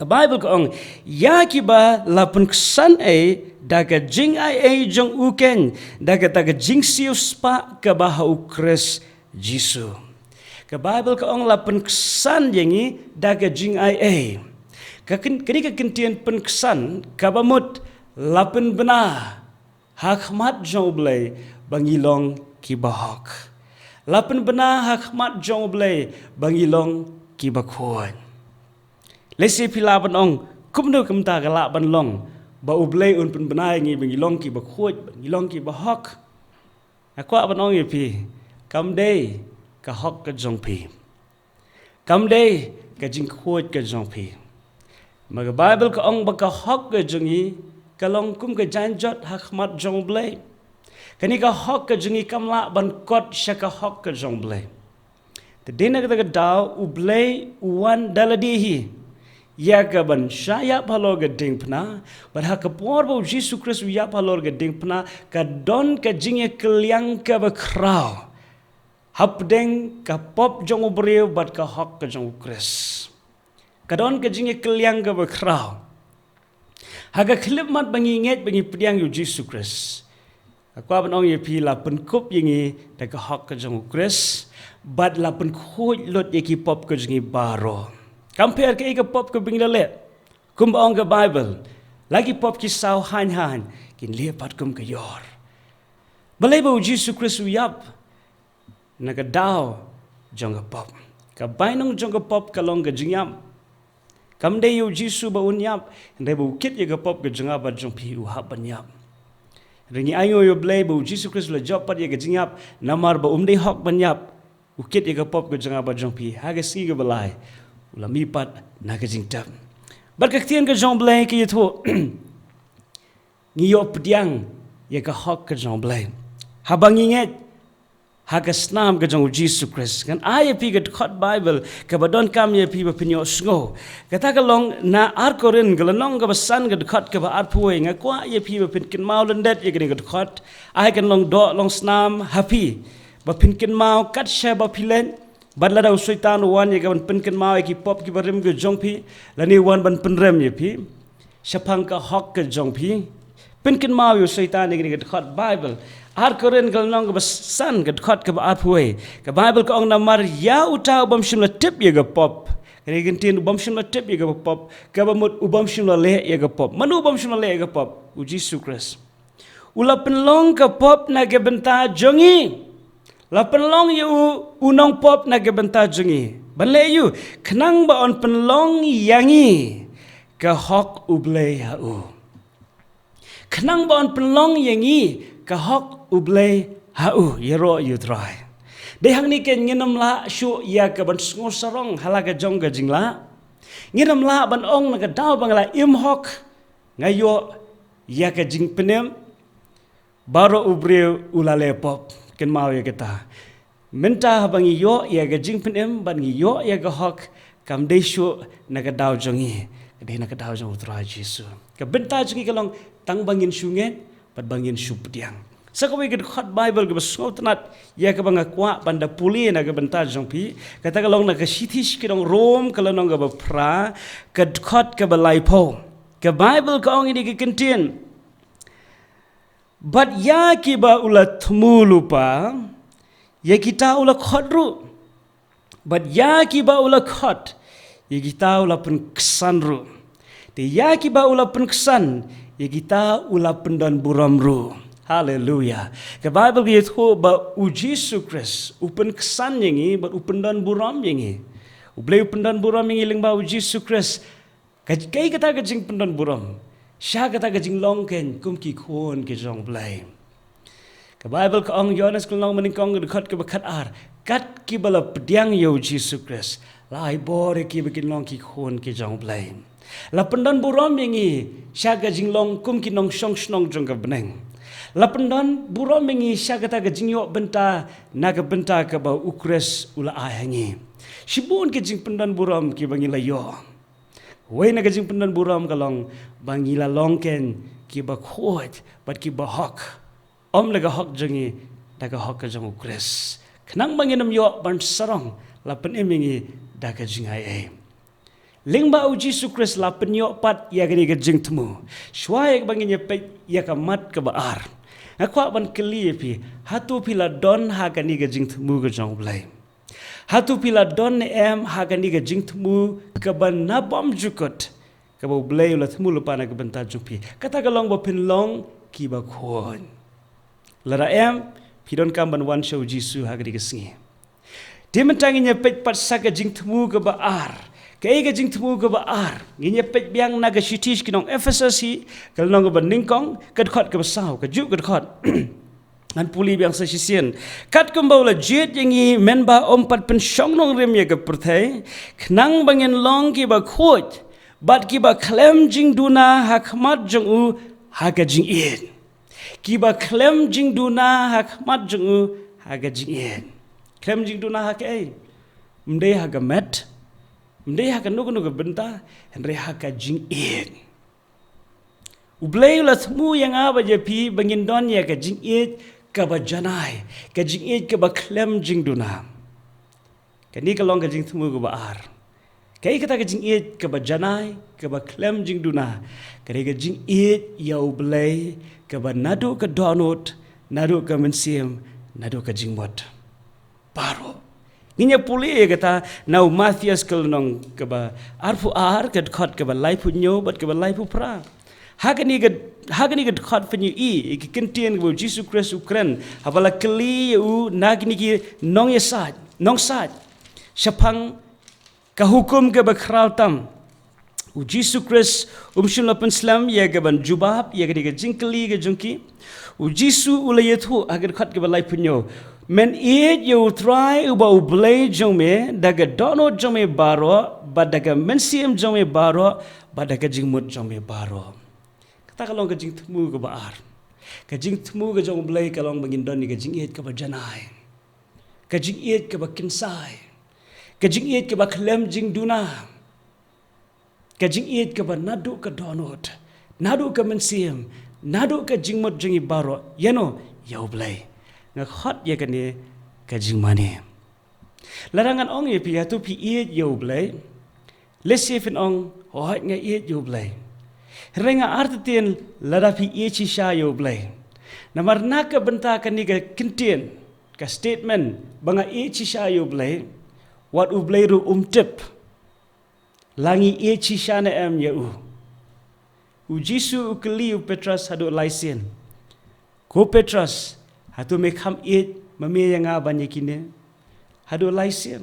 Ka Baibl ka ong, ïa kiba la pynksan ei da ka jingaiei jong u keiñ, da kata ka jingsiewspah kaba ha u Khrist Jisu. Ka Baibl ka ong la pynksan ïa ngi da ka jingaiei. Ka kyn-, kane ka kyntien pynksan kaba mut la pynbna ha khmat jong u Blei ba ngi long kiba hok. La pynbna ha khmat jong u Blei ba ngi long kiba khuid. Lehse phi lah ban ong, kumno kumta ka lah ban long ba u Blei un pynbna ïa ngi ba ngi long kiba khuid, ba ngi long kiba hok? Nga kwah ban ong ïa phi, kam dei ka hok ka jong phi. Kam dei ka jingkhuid ka jong phi. Ma ka Baibl ka ong ba ka hok ka jong ngi ka long kum ka jaiñjot ha khmat jong u Blei. Kane ka hok ka jong ngi kam lah ban kot sha ka hok ka jong u Blei. Te dei na kata ka daw u Blei u wan da lade hi ïa ka ban shah ïap halor ka diengphna, bad ha ka por ba u Jisu Khrist u ïap halor ka diengphna, ka don ka jingïakylliang kaba khraw hapdeng ka pop jong u briew bad ka hok ka jong u Khrist. Ka don ka jingïakylliang kaba khraw. Ha ka khyllipmat ba ngi ngeit ba ngi pdiang ïa u Jisu Khrist, nga kwah ban ong ïa phi la pynkup ïa ngi da ka hok ka jong u Khrist, bad la pynkhuid lut ïa ki pop ka jong ngi baroh. Kam pher kaei ka pop kaba ngi la leh. Kumba ong ka Baibl, la ki pop ki saw haiñ haiñ, kin lieh pat kum ka ïor. Balei? Ba u Jisu Khrist u ïap na ka daw jong ka pop. Ka bainong jong ka pop ka long ka jingïap. Kam dei ïa u Jisu ba un ïap, hynrei ba u kit ïa ka pop ka jong nga bad jong phi, u hap ban ïap. Hynrei ngi ainguh ïa u Blei ba u Jisu Khrist u la jop pat ïa ka jingïap, namar ba um dei hok ban ïap. U kit ïa ka pop ka jong nga bad jong phi ha ka sngi kaba lai, u la mih pat na ka jingtep. Bad ka ktien ka jong u Blei ka ïathuh, ngi ïoh pdiang ïa ka hok ka jong u Blei haba ngi ngeit ha ka snam ka jong u Jisu Khrist. Ngan ai ïa phi ka dkhot Baibl kaba donkam ïa phi ba phin ïohsngew. Kata ka long na Ar Korinth ka lynnong kaba san ka dkhot kaba arphew wei. Nga kwah ïa phi ba phin kynmaw lyndet ïa kane ka dkhot. Ai kan long doh long snam ha phi ba phin kynmaw kat shaba phi leit. Bad lada u Soitan u wan ïa ka ban pynkynmaw ïa ki pop kiba rim ka jong phi, lane u wan ban pynrem ïa phi shaphang ka hok ka jong phi, pynkynmaw ïa u Soitan ïa kane ka dkhot Baibl. Ar Korinth ka lynnong kaba san ka dkhot kaba arphew wei. Ka Baibl ka ong, namar ïa uta u bym shym la tip ïa ka pop. Kane ka kyntien u bym shym la tip ïa ka pop, kaba mut u bym shym la leh ïa ka pop. Mano u bym shym la leh ïa ka pop? U Jisu Khrist. U la pynlong ka pop na ka bynta jong ngi. La pynlong ïa u u nongpop na ka bynta jong ngi. Ban leh aïu? Khnang ba un pynlong ïa ngi ka hok u Blei ha u. Khnang ba un pynlong ïa ngi ka hok u Blei ha u. Ïaroh ïa u Trai. Dei hangne keiñ ngin ym lah shuh ïa ka ban sngewsarong ha la ka jong ka jinglah. Ngin ym lah ban ong na ka daw ba nga la im hok, nga ïoh ïa ka jingpynim. Baroh u briew u la leh pop. Kynmaw ïa kata. Mynta haba ngi ïoh ïa ka jingpynim bad ngi ïoh ïa ka hok, kam dei shuh na ka daw jong ngi, ka dei na ka daw jong u Trai Jisu. Ka bynta jong ngi ka long tang ba ngin shu ngeit bad ba ngin shu pdiang. Sa kawei ka dkhot Baibl kaba sngewtynnat ïa kaba nga kwah ban da pule na ka bynta jong phi, kata ka long na ka shithi sha ki nong Rom ka lynnong kaba phra, ka dkhot kaba laiphew. Ka Baibl ka ong ïa kane ka kyntien. Bad ïa kiba u la thmu lypa, ïa kita u la khot ruh. Bad ïa kiba u la khot, ïa kita u la pynksan ruh. Te ïa kiba u la pynksan, ïa kita u la pyndon burom ruh. Haleluya. Ka Baibl ka ïathuh ba u Jisu Khrist u pynksan ïa ngi bad u pyndon burom ïa ngi. U Blei u pyndon burom ïa ngi lyngba u Jisu Khrist. Ka, kaei kata ka jingpyndon burom? Sha kata ka jinglong keiñ kum ki khun ki jong u Blei. Ka Baibl ka ong, Ïoannis ka lynnong ba nyngkong ka dkhot kaba khatar, kat kiba la pdiang ïa u Jisu Khrist la ai bor ïa ki ba kin long ki khun ki jong U Blei. La pyndon burom ïa ngi sha ka jinglong kum ki nongshong shnong jong ka bneng. La pyndon burom ïa ngi sha kata ka jingïoh bynta na ka bynta kaba u Khrist u la ai ha ngi. Shibun ki jingpyndon burom kiba ngi la ïoh. Wei na ka jingpyndon burom ka long ba ngi la long kein kiba khuid bad kiba hok. Ym da ka hok jong ngi, da ka hok ka jong u Khrist. Khnang ba ngin ym ïoh ban sarong, la pynim ïa ngi da ka jingaiei. Lyngba u Jisu Khrist la pynïoh pat ïa kane ka jingthmu. Shuwa ïa kaba ngin ïa peit ïa ka mat kaba ar, nga kwah ban kylli ïa phi, hato phi la don ha kane ka jingthmu ka jong U Blei? Hato phi la don ne em ha kane ka jingthmu kaba na bymjukut, kaba U Blei u la thmu lypa na ka bynta jong phi? Kata ka long ba phin long kiba khuid. Lada em, phi donkam ban wan sha u Jisu ha kane ka sngi. Te mynta ngin ïa peit pat sa ka jingthmu kaba ar. Kaei ka jingthmu kaba ar? Ngin ïa peit biang na ka shithi sha ki nong Ephesus hi, ka lynnong kaba nyngkong, ka dkhot kaba saw, kajuh ka dkhot. Ngan pule biang sa shisien. Katkum ba u la jied ïa ngi, mynba ym pat pynshong nongrim ïa ka pyrthei, khnang ba ngin long kiba khuid bad kiba khlem jingduna ha khmat jong u ha ka jingïeit. Kiba khlem jingduna ha khmat jong u ha ka jingïeit. Khlem jingduna ha kaei? Ym dei ha ka met, ym dei ha kano kano ka bynta, hynrei ha ka jingïeit. U Blei u la thmu ïa nga bad ïa phi ba ngin don ïa ka jingïeit kaba janai, ka jingïeit kaba khlem jingduna. Kane ka long ka jingthmu kaba ar. Kaei kata ka jingïeit kaba janai, kaba khlem jingduna? Kane ka jingïeit ïa U Blei kaba naduh ka dohnud, naduh ka mynsiem, naduh ka jingmut baroh. Ngin ïa pule ïa kata na u Mathaios ka lynnong kaba arphew ar, ka dkhot kaba laiphew hynñiew bad kaba laiphew phra. Ha kane ka, ha kane ka dkhot phin ïohi ïa ka ktien kaba u Jisu Khrist u kren haba la kylli ïa u na kine ki nongïasaid, nongsait, shaphang ka hukum kaba khraw tam. U Jisu Khrist um shym la pynslem ïa ka ban jubab ïa kane ka jingkylli ka jong ki. U Jisu u la ïathuh ha ka dkhot kaba laiphew hynñiew, men ïeit ïa U Trai uba U Blei jong me da ka dohnud jong me baroh, bad da ka mynsiem jong me baroh, bad da ka jingmut jong me baroh. Kata ka long ka jingthmu kaba ar. Ka jingthmu ka jong U Blei ka long ba ngin don ïa ka jingïeit kaba janai, ka jingïeit kaba kynsai, ka jingïeit kaba khlem jingduna, ka jingïeit kaba naduh ka dohnud, naduh ka mynsiem, naduh ka jingmut jong ngi baroh. Ïano? Ïa U Blei. Nga khot ïa kane ka jingmane. Lada ngan ong ïa phi, hato phi ïeit ïa U Blei? Lehse phin ong, hooid, nga ïeit ïa U Blei. Hynrei nga artatien lada phi ïeit shisha ïa U Blei. Namar na ka bynta kane ka ktien, ka statement ba nga ïeit shisha ïa U Blei, wat U Blei ruh um tip la ngi ïeit shisha ne em ïa u. U Jisu u kylli u Petros haduh lai sien. Ko Petros, hato me kham ïeit ma me ïa nga ban ïa kine? Haduh lai sien.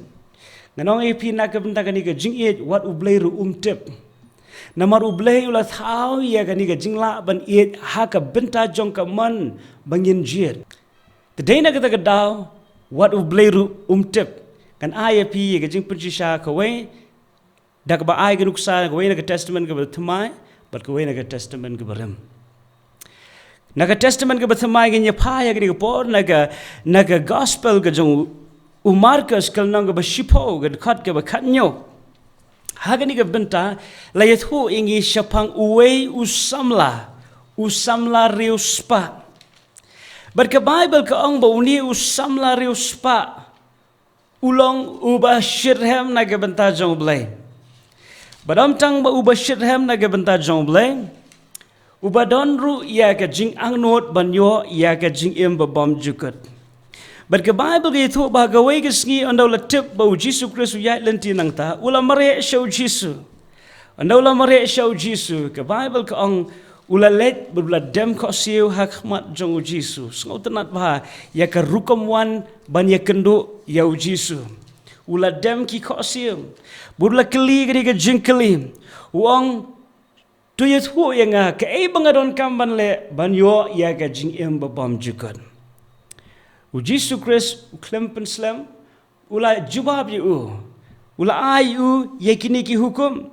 Ngan ong ïa phi, na ka bynta kane ka jingïeit, wat U Blei ruh um tip. Namar U Blei u la thaw ïa kane ka jinglah ban ïeit ha ka bynta jong ka mon ba ngin jied. Te dei na kata ka daw, wat U Blei ruh um tip. Ngan ai ïa phi ïa ka jingpynshisha kawei, da kaba ai ka nuksa kawei na ka Testament kaba thymmai bad kawei na ka Testament kaba rim. Na ka Testament kaba thymmai ngin ïa phai ha kane ka por na ka, na ka Gospel ka jong u Markos ka lynnong kaba shiphew, ka dkhot kaba khathynñiew. Ha kane ka bynta la ïathuh ïa ngi shaphang uwei u samla, u samla riewspah. Bad ka Baibl ka ong ba une u samla riewspah u long uba shitrhem na ka bynta jong U Blei. Bad ym tang ba uba shitrhem na ka bynta jong U Blei, uba don ruh ïa ka jingangnud ban ïoh ïa ka jingim ba bymjukut. Bad ka Baibl ka ïathuh ba kawei ka sngi ynda u la tip ba u Jisu Khrist u ïaid lynti nangta, u la mareh sha u Jisu. Ynda u la mareh sha u Jisu, ka Baibl ka ong, u la leit bad u la dem khohsiew ha khmat jong u Jisu. Sngewtynnat bha ïa ka rukom wan ban ïakynduh ïa u Jisu. U la dem ki khohsiew bad u la kylli kane ka jingkylli. U ong, to ïathuh ïa nga kaei ba nga donkam ban leh ban ïoh ïa ka jingim ba bymjukut. U Jisu Khrist u khlem pynslem, u la jubab ïa u, u la ai ïa u ïa kine ki hukum.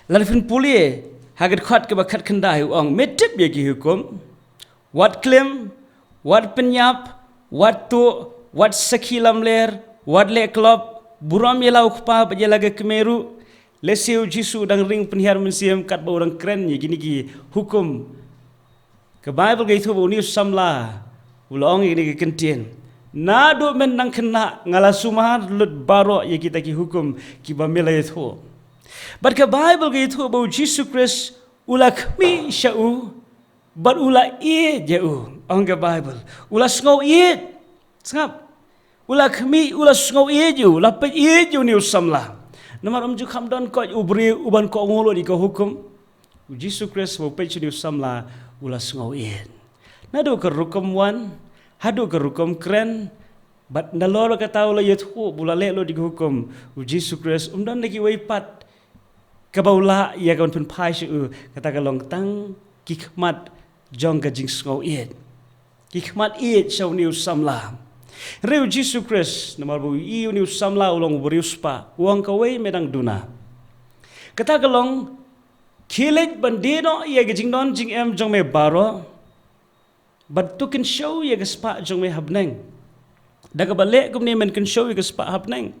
Lada phin pule ha ka dkhot kaba khatkhyndai, u ong, me tip ïa ki hukum: wat klim, wat pynïap, wat tuh, wat sakhi lamler, wat leh klop, burom ïa la u kpa bad ïa la ka kmie ruh. Lehse u Jisu u dang ring pynhiar mynsiem katba u dang kren ïa kine ki hukum. Ka Baibl ka ïathuh ba une u samla u la ong ïa kane ka kyntien: Naduh mynhyndai khynnah nga la sumar lut baroh ïa kita ki hukum kiba me la ïathuh. Bad ka Baibl ka ïathuh ba u Jisu Khrist u la khmih sha u bad u la ïeit ïa u. Ong ka Baibl, u la sngew ïeit. Sngap. U la khmih, u la sngew ïeit ïa u, u la peit ïeit ïa une u samla. Namar um ju kham don koit u briew uban kohnguh lut ïa ka hukum. U Jisu Khrist ba u peit sha une u samla, u la sngew ïeit. Naduh ka rukom wan haduh ka rukom kren, bad nalor kata u la ïathuh ba u la leh lut ïa ka hukum, u Jisu Khrist um don da kiwei pat kaba u lah ïa ka ban pynphai sha u. Kata ka long tang ki khmat jong ka jingsngew ïeit, ki khmat ïeit sha une u samla. Hynrei u Jisu Khrist, namar ba u ïohi une u samla u long u briew spah, u ong, kawei me dang duna. Kata ka long, khie leit ban die noh ïa ka jingdon jingem jong me baroh, bad to kynshew ïa ka spah jong me ha bneng. Da kaba leh kumne men kynshew ïa ka spah ha bneng.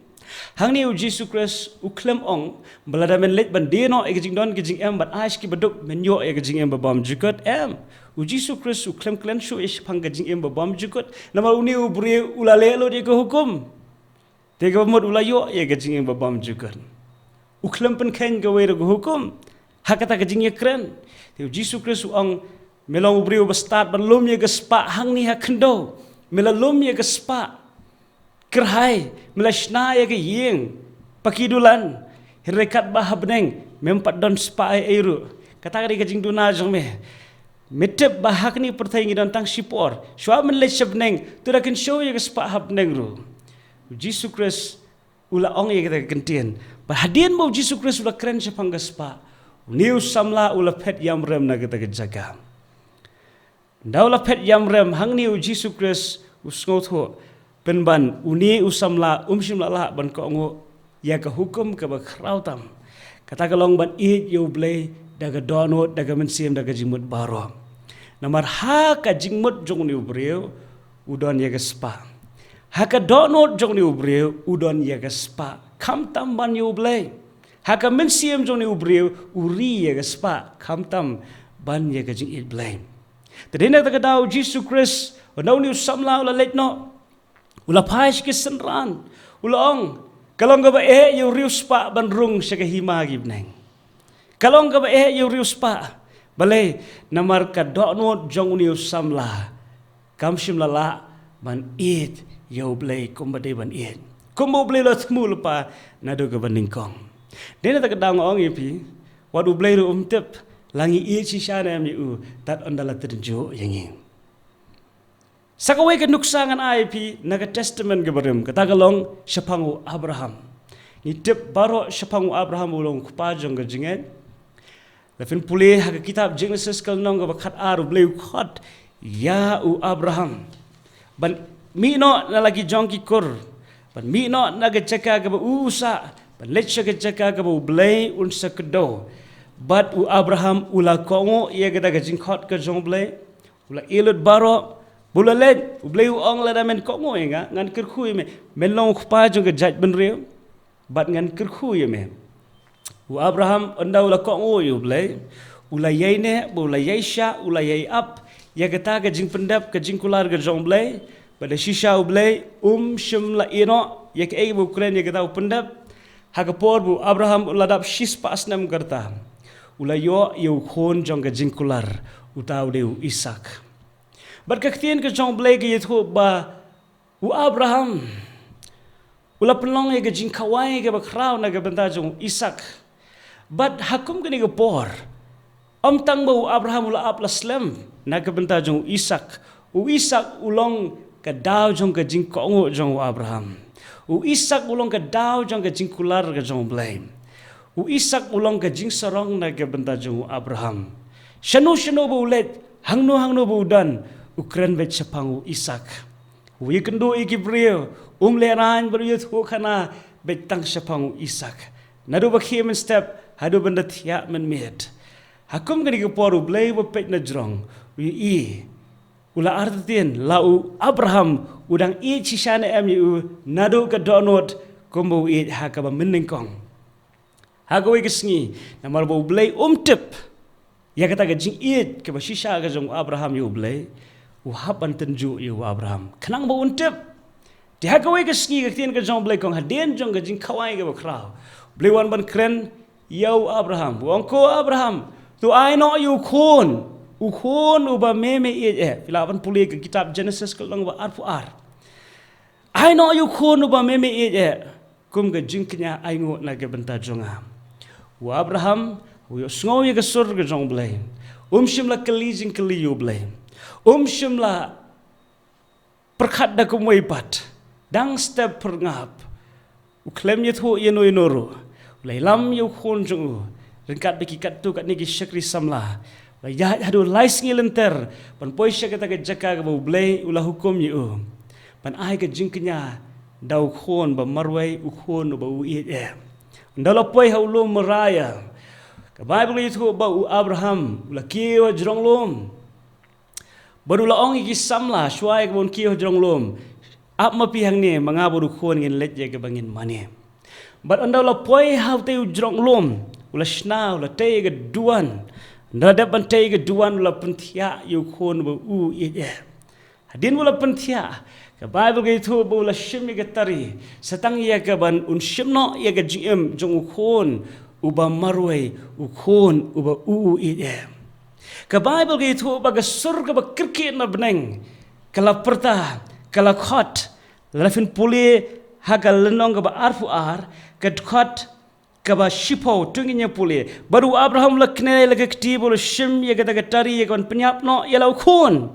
Hangne u Jisu Khrist u khlem ong ba lada men leit ban die noh ïa ka jingdon ka jingem bad ai sha ki baduk, men ïoh ïa ka jingim babymjukut. Em, u Jisu Khrist u khlem kren shuh ïa shaphang ka jingim babymjukut. Namar une u briew u la leh lut ïa ka hukum. Te kaba mut u la ïoh ïa ka jingim babymjukut. U khlem pynkheiñ kawei ruh ka hukum ha kata ka jingïakren. Te u Jisu Khrist u ong, me long u briew ba stad ban lum ïa ka spah hangne ha khyndew. Me la lum ïa ka spah. Kyrhai, me la shna ïa ka ïing, paki dulan. Hynrei katba ha bneng mem pat don spah ei ei ruh. Kata ka dei ka jingduna jong me. Me tip ba ha kane pyrthei ngi don tang shipor. Shuwa men leit sha bneng, to da kynshew ïa ka spah ha bneng ruh. U Jisu Khrist u la ong ïa kata ka kyntien. Bad hadien ba u Jisu Khrist u la kren shaphang ka spah, une u samla u la phet ïamrem na kata ka jaka. Ynda u la phet ïamrem, hangne u Jisu Khrist u sngewthuh, pynban une u samla um shym la lah ban kohnguh ïa ka hukum kaba khraw tam. Kata ka long ban ïeit ïa U Blei da ka dohnud, da ka mynsiem, da ka jingmut baroh. Namar ha ka jingmut jong une u briew u don ïa ka spah. Ha ka dohnud jong une u briew u don ïa ka spah. Khamtam ban ïa U Blei. Ha ka mynsiem jong une u briew u ri ïa ka spah. Khamtam ban ïa ka jingïeit Blei. Te dei na kata ka daw u Jisu Khrist, ynda une u samla u la leit noh, u la phai sha ki synran, u la ong, ka long kaba eh ïa u riewspah ban rung sha ka hima ki bneng. Ka long kaba eh ïa u riewspah. Balei? Namar ka dohnud jong une u samla kam shym la lah ban ïeit ïa U Blei kumba dei ban ïeit. Kumba U Blei u la thmu lypa naduh kaba nyngkong. Dei na kata ka daw nga ong ïa phi, wat U Blei ruh um tip la ngi ïeit shisha ne em ïa u, tad ynda la tynjuh ïa ngi. Sa kawei ka nuksa ngan ai ïa phi na ka Testament kaba rim, kata ka long shaphang u Abraham. Ngi tip baroh shaphang u Abraham, u long u kpa jong ka jingngeit. Lada phin pule ha ka kitab Genesis ka lynnong kaba khatar, U Blei u khot ïa u Abraham ban mih noh na la ki jong ki kur, ban mih noh na ka jaka kaba u sah, ban leit sha ka jaka kaba U Blei un sa kdew. Bad u Abraham u la kohnguh ïa kata ka jingkhot ka jong U Blei. U la ïeh lut baroh, bad u la leit. U Blei u ong, lada men kohnguh ïa nga, ngan kyrkhu ïa me, men long u kpa jong ka jaitbynriew, bad ngan kyrkhu ïa me. U Abraham ynda u la kohnguh ïa U Blei, u la ïaineh bad u la ïaishah, u la ïai ap ïa kata ka jingpyndep, ka jingkular ka jong U Blei. Bad da shisha U Blei um shym la ïehnoh ïa kaei ba u kren ïa kata u pyndep. Ha ka por ba u Abraham u la dap shispah snem ka rta, u la ïoh ïa u khun jong ka jingkular, uta u dei u Isaak. Bad ka ktien ka jong U Blei ka ïathuh ba u Abraham u la pynlong ïa ka jingkhawai kaba khraw na ka bynta jong u Isaak. Bad ha kum kane ka por, ym tang ba u Abraham u la ap la slem na ka bynta jong u Isaak. U Isaak u long ka daw jong ka jingkohnguh jong u Abraham. U Isaak u long ka daw jong ka jingkular ka jong U Blei. U Isaak u long ka jingsarong na ka bynta jong u Abraham. Shano shano ba u leit, hangno hangno ba u don, u kren beit shaphang u Isaak. U ïakynduh ïa ki briew, um lehraiñ bad u ïathuhkhana beit tang shaphang u Isaak. Naduh ba khie mynstep haduh ban da thiah mynmiet. Ha kum kane ka por U Blei uba peit na jrong u ïohi, u la artatien la u Abraham u dang ïeit shisha ne em ïa u naduh ka dohnud kumba u ïeit ha kaba mynnyngkong. Ha kawei ka sngi, namar ba U Blei um tip ïa kata ka jingïeit kaba shisha ka jong u Abraham ïa U Blei, u hap ban tynjuh ïa u Abraham khnang ba un tip. Te ha kawei ka sngi ka ktien ka jong U Blei ka ong, hadien jong ka jingkhawai kaba khraw, U Blei u wan ban kren ïa u Abraham, u ong, "Ko Abraham, to ai noh ïa u khun, u khun uba me me ïeit eh." Phi lah ban pule ka kitab Genesis ka lynnong ba arphew ar. "Ai noh ïa u khun uba me me ïeit eh kum ka jingkñia ainguh na ka bynta jong nga." U Abraham u ïohsngew ïa ka sur ka jong U Blei. Um shym la kylli jingkylli ïa U Blei. Um shym la pyrkhat da kumwei pat. Dang step pyrngap, u khlem ïathuh ïano ïano ruh, u la ïalam ïa u khun jong u ryngkat bad ki katto katne ki shakri samla. U la ïaid haduh lai sngi lynter ban poi sha kata ka jaka kaba U Blei u la hukum ïa u, ban ai ka jingkñia da u khun ba marwei, u khun uba u ïeit eh. Ynda u la poi ha u lum Moriah, ka Baibl ka ïathuh ba u Abraham u la kiew ha jrong lum. Bad u la ong ïa ki samla, "Shuwa ïa kaba un kiew ha jrong lum, ap ma phi hangne, ma nga bad u khun ngin leit ïa kaba ngin mane." Bad ynda u la poi ha utei u jrong lum, u la shna, u la tei ïa ka duwan. Ynda u la dep ban tei ïa ka duwan, u la pynthiah ïa u khun uba u ïeit eh. Hadien ba u la pynthiah, ka Baibl ka ïathuh ba u la shim ïa ka tari, sa tang ïa kaban un shim noh ïa ka jingim jong u khun uba marwei, u khun uba u ïeit eh. Ka Baibl ka ïathuh ba ka sur kaba kyrkieh na bneng ka la pyrta, ka la khot. Lada phin pule ha ka lynnong kaba arphew ar, ka dkhot kaba shiphew, to ngin ïa pule. Bad u Abraham u la kner la ka kti bad u la shim ïa kata ka tari ïa kaban pynïap noh ïa la u khun.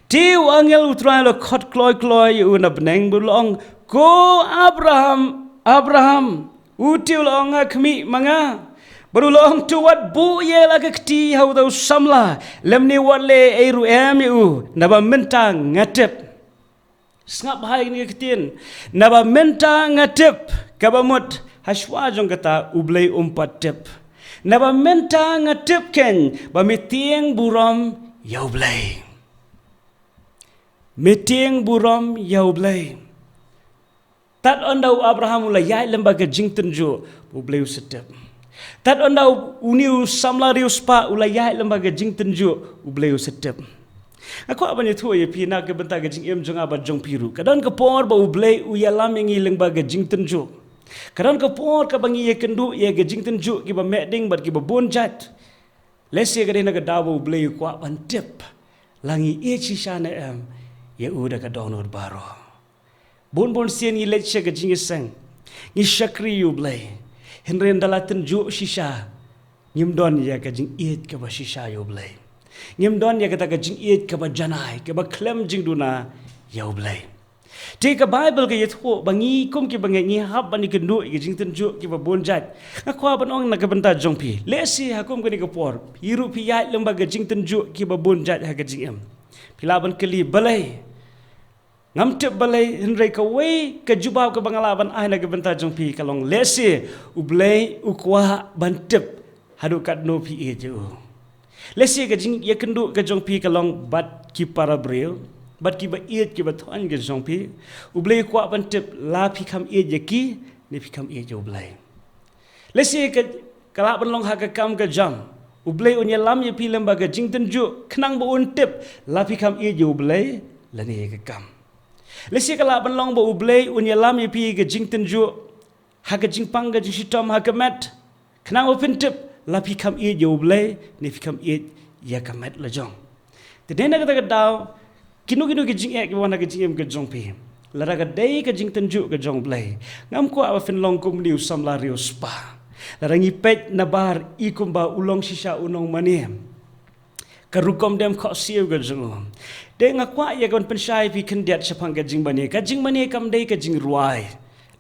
Te u angel U Trai u la khot kloi kloi ïa u na bneng bad u la ong, "Ko Abraham, Abraham." U te u la ong, "Nga khmih, ma nga." Bad u la ong, "To wat buh ïa la ka kti ha uta u samla, lymne wat leh ei ruh em ïa u, naba mynta nga tip." Sngap bha ïa kane ka ktien. "Naba mynta nga tip," kaba mut ha shuwa jong kata U Blei um pat tip. "Naba mynta nga tip keiñ ba me tieng burom ïa U Blei. Me tieng burom ïa U Blei." Tad ynda u Abraham u la ïaid lyngba ka jingtynjuh, U Blei u sa tip. Tad ynda u, une u samla riewspah u la ïaid lyngba ka jingtynjuh, U Blei u sa tip. Nga kwah ban ïathuh ïa phi na ka bynta ka jingim jong nga bad jong phi ruh. Ka don ka por ba U Blei u ïalam ïa ngi lyngba ka jingtynjuh. Ka don ka por kaba ngi ïakynduh ïa ka jingtynjuh kiba meh ding bad kiba bun jait. Lehse ka dei na ka daw ba U Blei u kwah ban tip la ngi ïeit shisha ne em ïa u da ka dohnud baroh. Bun bun sien ngi leit sha ka jingïaseng, ngi shakri ïa U Blei, hynrei ynda la tynjuh shisha, ngim don ïa ka jingïeit kaba shisha ïa U Blei. Ngim don ïa kata ka jingïeit kaba janai, kaba khlem jingduna ïa U Blei. Te ka Baibl ka ïathuh ba ngi kum kiba ngeit ngi hap ban ïakynduh ïa ka jingtynjuh kiba bun jait. Nga kwah ban ong na ka bynta jong phi, lehse ha kum kane ka por phi ruh phi ïaid lyngba ka jingtynjuh kiba bun jait ha ka jingim. Phi lah ban kylli balei. Ngam tip balei, hynrei kawei ka jubab kaba nga lah ban ai na ka bynta jong phi ka long, lehse U Blei u kwah ban tip haduh katno phi ïeit ïa u. Lehse ka jingïakynduh ka jong phi ka long bad ki para briew, bad kiba ïeit kiba thoiñ ka jong phi. U Blei u kwah ban tip la phi kham ïeit ïa ki ne phi kham ïeit ïa U Blei. Lehse ka, ka lah ban long ha ka kam ka jam. U Blei un ïalam ïa phi lyngba ka jingtynjuh khnang ba un tip la phi kham ïeit ïa U Blei lane ïa ka kam. Lehse ka lah ban long ba U Blei un ïalam ïa phi ka jingtynjuh ha ka jingpang ka jingshitom ha ka met, khnang ba phin tip la phi kham ïeit ïa U Blei ne phi kham ïeit ïa ka met la jong. Te dei na kata ka daw, kino kino ki jingeh kiba wan ha ka jingim ka jong phi, lada ka dei ka jingtynjuh ka jong U Blei, ngam kwah ba phin long kum une u samla riewspah. Lada ngi peit nabar i kumba u long shisha u nongmane, ka rukom dem khohsiew ka jong u. Te nga kwah ïa kaban pynshai phi khyndiat shaphang ka jingmane. Ka jingmane kam dei ka jingrwai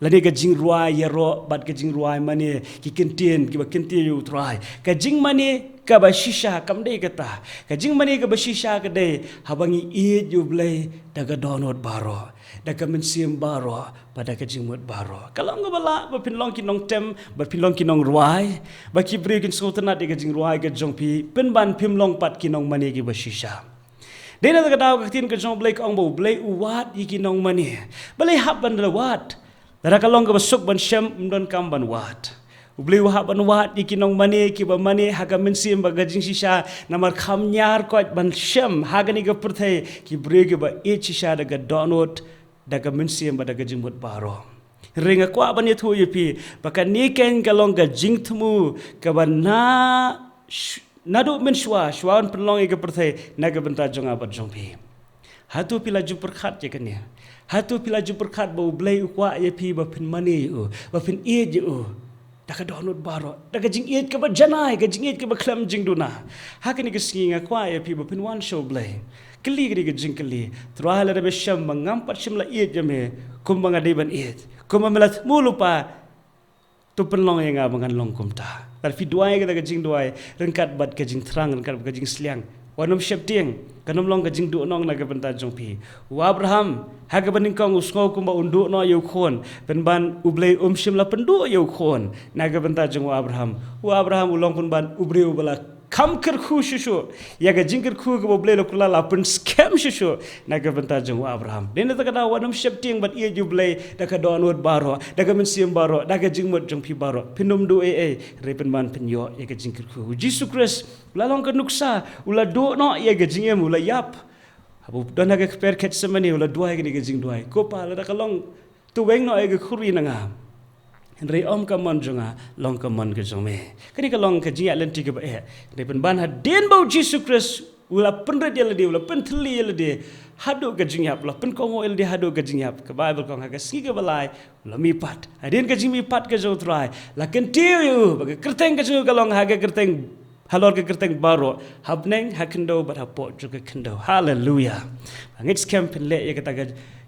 lane ka jingrwai ïaroh bad ka jingrwai mane ki kyntien kiba kyntiew ïa U Trai. Ka jingmane kaba shisha kam dei kata. Ka jingmane kaba shisha ka dei haba ngi ïeit ïa U Blei da ka dohnud baroh. da ka mynsiem baroh, bad da ka jingmut baroh. Ka long kaba lah ba phin long ki nongtem, ba phin long ki nongrwai, ba ki briew kin sngewtynnad ïa ka jingrwai ka jong phi, pynban phim long pat ki nongmane kiba shisha. Dei na kata ka daw ka ktien ka jong U Blei ka ong ba U Blei u wad ïa ki nongmane. Balei hap ban da wad? Lada ka long kaba suk ban shem, ym donkam ban wad. U Blei u hap ban wad ïa ki nongmane kiba mane ha ka mynsiem bad ka jingshisha, namar kham ñiar koit ban shem ha kane ka pyrthei ki briew kiba ïeit shisha da ka dohnud, da ka mynsiem bad da ka jingmut baroh. Hynrei nga kwah ban ïathuh ïa phi ba kane keiñ ka long ka jingthmu kaba na sh- naduh mynshuwa, shuwa ban pynlong ïa ka pyrthei, na ka bynta jong nga bad jong phi. Hato phi la ju pyrkhat ïa kane? Hato phi la ju pyrkhat ba U Blei u kwah ïa phi ba phin mane ïa u, ba phin ïeit ïa u da ka dohnud baroh, da ka jingïeit kaba janai, ka jingïeit kaba khlem jingduna? Ha kane ka sngi nga kwah ïa phi ba phin wan sha U Blei. Kylli kane ka jingkylli: Trai, lada me shem ba ngam pat shym la ïeit ïa me kumba nga dei ban ïeit, kumba me la thmu lypa, to pynlong ïa nga ba ngan long kumta. Lada phi duwai kata ka jingduwai ryngkat bad ka jingthrang, ryngkat bad ka jingsliang, wat nym sheptieng, kan ym long ka jingduhnong na ka bynta jong phi. U Abraham ha kaba nyngkong u sngew kumba un duh noh ïa u khun, pynban U Blei um shym la pynduh ïa u khun na ka bynta jong u Abraham. U Abraham u long pynban u briew uba la kham kyrkhu shuh shuh ïa ka jingkyrkhu kaba U Blei u la kular, la pynskhem shuh shuh na ka bynta jong u Abraham. Dei na kata ka daw, wat nym sheptieng ban ïeit ïa U Blei da ka dohnud baroh, da ka mynsiem baroh, da ka jingmut jong phi baroh. Phin ym duh ei ei, hynrei pynban phin ïoh ïa ka jingkyrkhu. U Jisu Khrist u la long ka nuksa, u la duh noh ïa ka jingim, u la ïap. Haba u don ha ka kper Gethsemane, u la duwai kane ka jingduwai: Ko Pa, lada ka long, to weng noh ïa ka khuri na nga, hynrei ym ka mon jong nga, long ka mon ka jong me. Kane ka long ka jingïaid lynti kaba eh. Hynrei pynban hadien ba U Jisu Khrist u la pynrit ïa lade, u la pynthylli ïa lade haduh ka jingïap, u la pynkohnguh ïa lade haduh ka jingïap, ka Baibl ka ong ha ka sngi kaba lai u la mihpat. Hadien ka jingmihpat ka jong U Trai, la kyntiew ïa u ba ka kyrteng ka jong u ka long ha ka kyrteng, halor ka kyrteng baroh, ha bneng, ha khyndew bad hapoh jong ka khyndew. Haleluia. Nga ngeit skhem phin leh ïa kata ka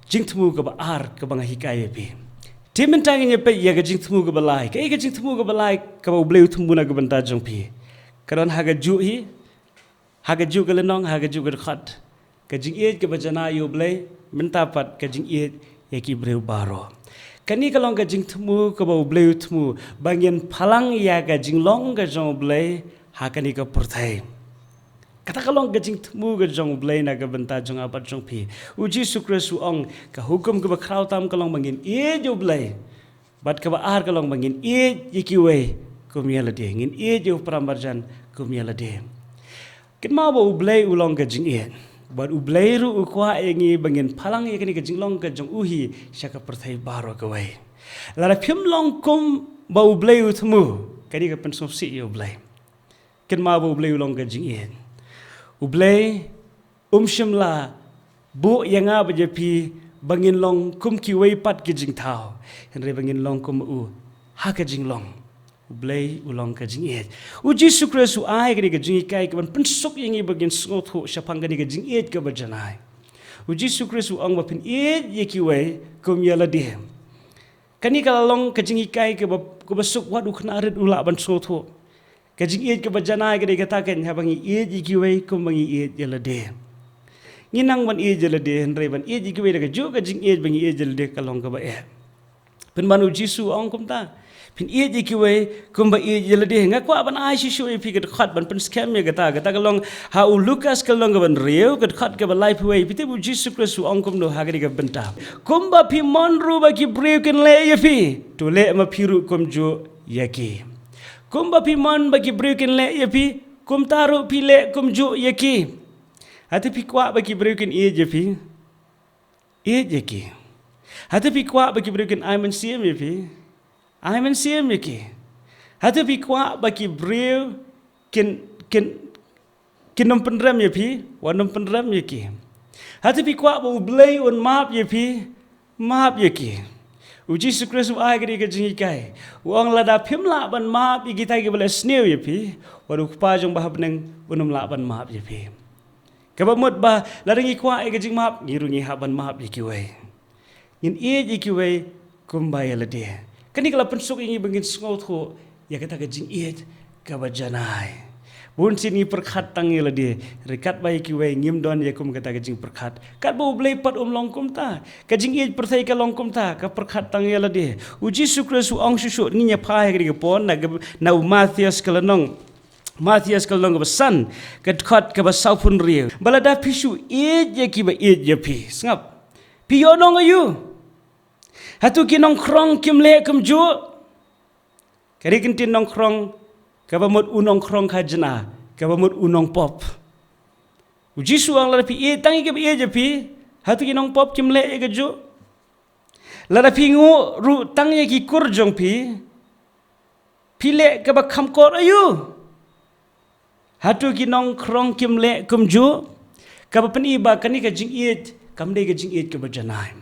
jingthmu kaba ar kaba nga hikai ïa phi. Te mynta ngin ïa peit ïa ka jingthmu kaba lai. Kaei ka jingthmu kaba lai kaba U Blei u thmu na ka bynta jong phi? Ka don ha kajuh hi, ha kajuh ka lynnong, ha kajuh ka dkhot. Ka jingïeit kaba janai ïa U Blei, mynta pat ka jingïeit ïa ki briew baroh. Kane ka long ka jingthmu kaba U Blei u thmu ba ngin phalang ïa ka jinglong ka jong U Blei ha kane ka pyrthei. Kata ka long ka jingthmu ka jong U Blei na ka bynta jong nga bad jong phi. U Jisu Khrist u ong, ka hukum kaba khraw tam ka long ba ngin ïeit ïa U Blei. Bad kaba ar ka long ba ngin ïeit ïa kiwei kum ïa lade. Ngin ïeit ïa u para marjan kum ïa lade. Kynmaw ba U Blei u long ka jingïeit. Bad U Blei ruh u kwah ïa ngi ba ngin phalang ïa kane ka jinglong ka jong u hi sha ka pyrthei baroh kawei. Lada phim long kumba U Blei u thmu, kane ka pynsngewsih ïa U Blei. Kynmaw ba U Blei u long ka jingïeit. U Blei um shym la buh ïa nga bad ïa phi ba ngin long kum kiwei pat ki jingthaw, hynrei ba ngin long kum u ha ka jinglong. U Blei u long ka jingïeit. U Jisu Khrist u ai kane ka jinghikai kaban pynsuk ïa ngi ba ngin sngewthuh shaphang kane ka jingïeit kaba janai. U Jisu Khrist u ong ba phin ïeit ïa kiwei kum ïa lade. Kane ka la long ka jinghikai kaba, kaba suk wat u khynnah rit u lah ban sngewthuh. Ka jingïeit kaba janai ka dei kata keiñ, haba ngi ïeit ïa kiwei kumba ngi ïeit ïa lade. Ngi nang ban ïeit ïa lade, hynrei ban ïeit ïa kiwei da kajuh ka jingïeit ba ngi ïeit ïa lade ka long kaba eh. Pynban U Jisu u ong kumta, phin ïeit ïa kiwei kumba ïeit ïa lade. Nga kwah ban ai shisha ïa phi ka dkhot ban pynskhem ïa kata, kata ka long ha u Lukas ka lynnong kaba hynriew, ka dkhot kaba laiphew wei. Phi tip U Jisu Khrist u ong kumno ha kane ka bynta: Kumba phi mon ruh ba ki briew kin leh ïa phi, to leh ma phi ruh kumjuh ïa ki. Kumba phi mon ba ki briew kin leh ïa phi, kumta ruh phi leh kumjuh ïa ki. Hato phi kwah ba ki briew kin ïeit ïa phi? Ïeit ïa ki. Hato phi kwah ba ki briew kin ai mynsiem ïa phi? Ai mynsiem ïa ki. Hato phi kwah ba ki briew kin, kin, kin nym pynrem ïa phi? Wat nym pynrem ïa ki. Hato phi kwah ba U Blei un map ïa phi? Map ïa ki. U Jisu Khrist u ai kane ka jinghikai. U ong lada phim lah ban map ïa kita kiba leh sniew ïa phi, wat u Kpa jong u ba ha bneng un ym lah ban map ïa phi. Kaba mut ba lada ngi kwah ïa ka jingmap, ngi ruh ngi hap ban map ïa kiwei. Ngin ïeit ïa kiwei kumba ïa lade. Kane ka la pynsuk ïa ngi ba ngin sngewthuh ïa kata ka jingïeit kaba janai. Bun sien ngi pyrkhat tang ïa lade, hynrei katba ïa kiwei ngim don ïa kum kata ka jingpyrkhat. Katba U Blei pat um long kumta. Ka jingïeit pyrthei ka long kumta, ka pyrkhat tang ïa lade. U Jisu Khrist u ong shuh shuh, ngin ïa phai ha kane ka por, na ka, na u Mathaios ka lynnong. Mathaios ka lynnong kaba san, ka dkhot kaba sawphew hynriew. Ba lada phi shu ïeit ïa kiba ïeit ïa phi. Sngap. Phi ïoh nong aïu? Hato ki nongkhrong kim leh kumjuh? Kane ka kyntien nongkhrong, kaba mut u nongkhrong khajna, kaba mut u nongpop. U Jisu u ong lada phi ïeit tang ïa kiba ïeit ïa phi, hato ki nongpop kim leh ïa kajuh? Lada phi nguh ruh tang ïa ki kur jong phi, phi leh kaba kham kor aïu? Hato ki nongkhrong kim leh kumjuh? Kaba pyni ba kane ka jingïeit kam dei ka jingïeit kaba janai.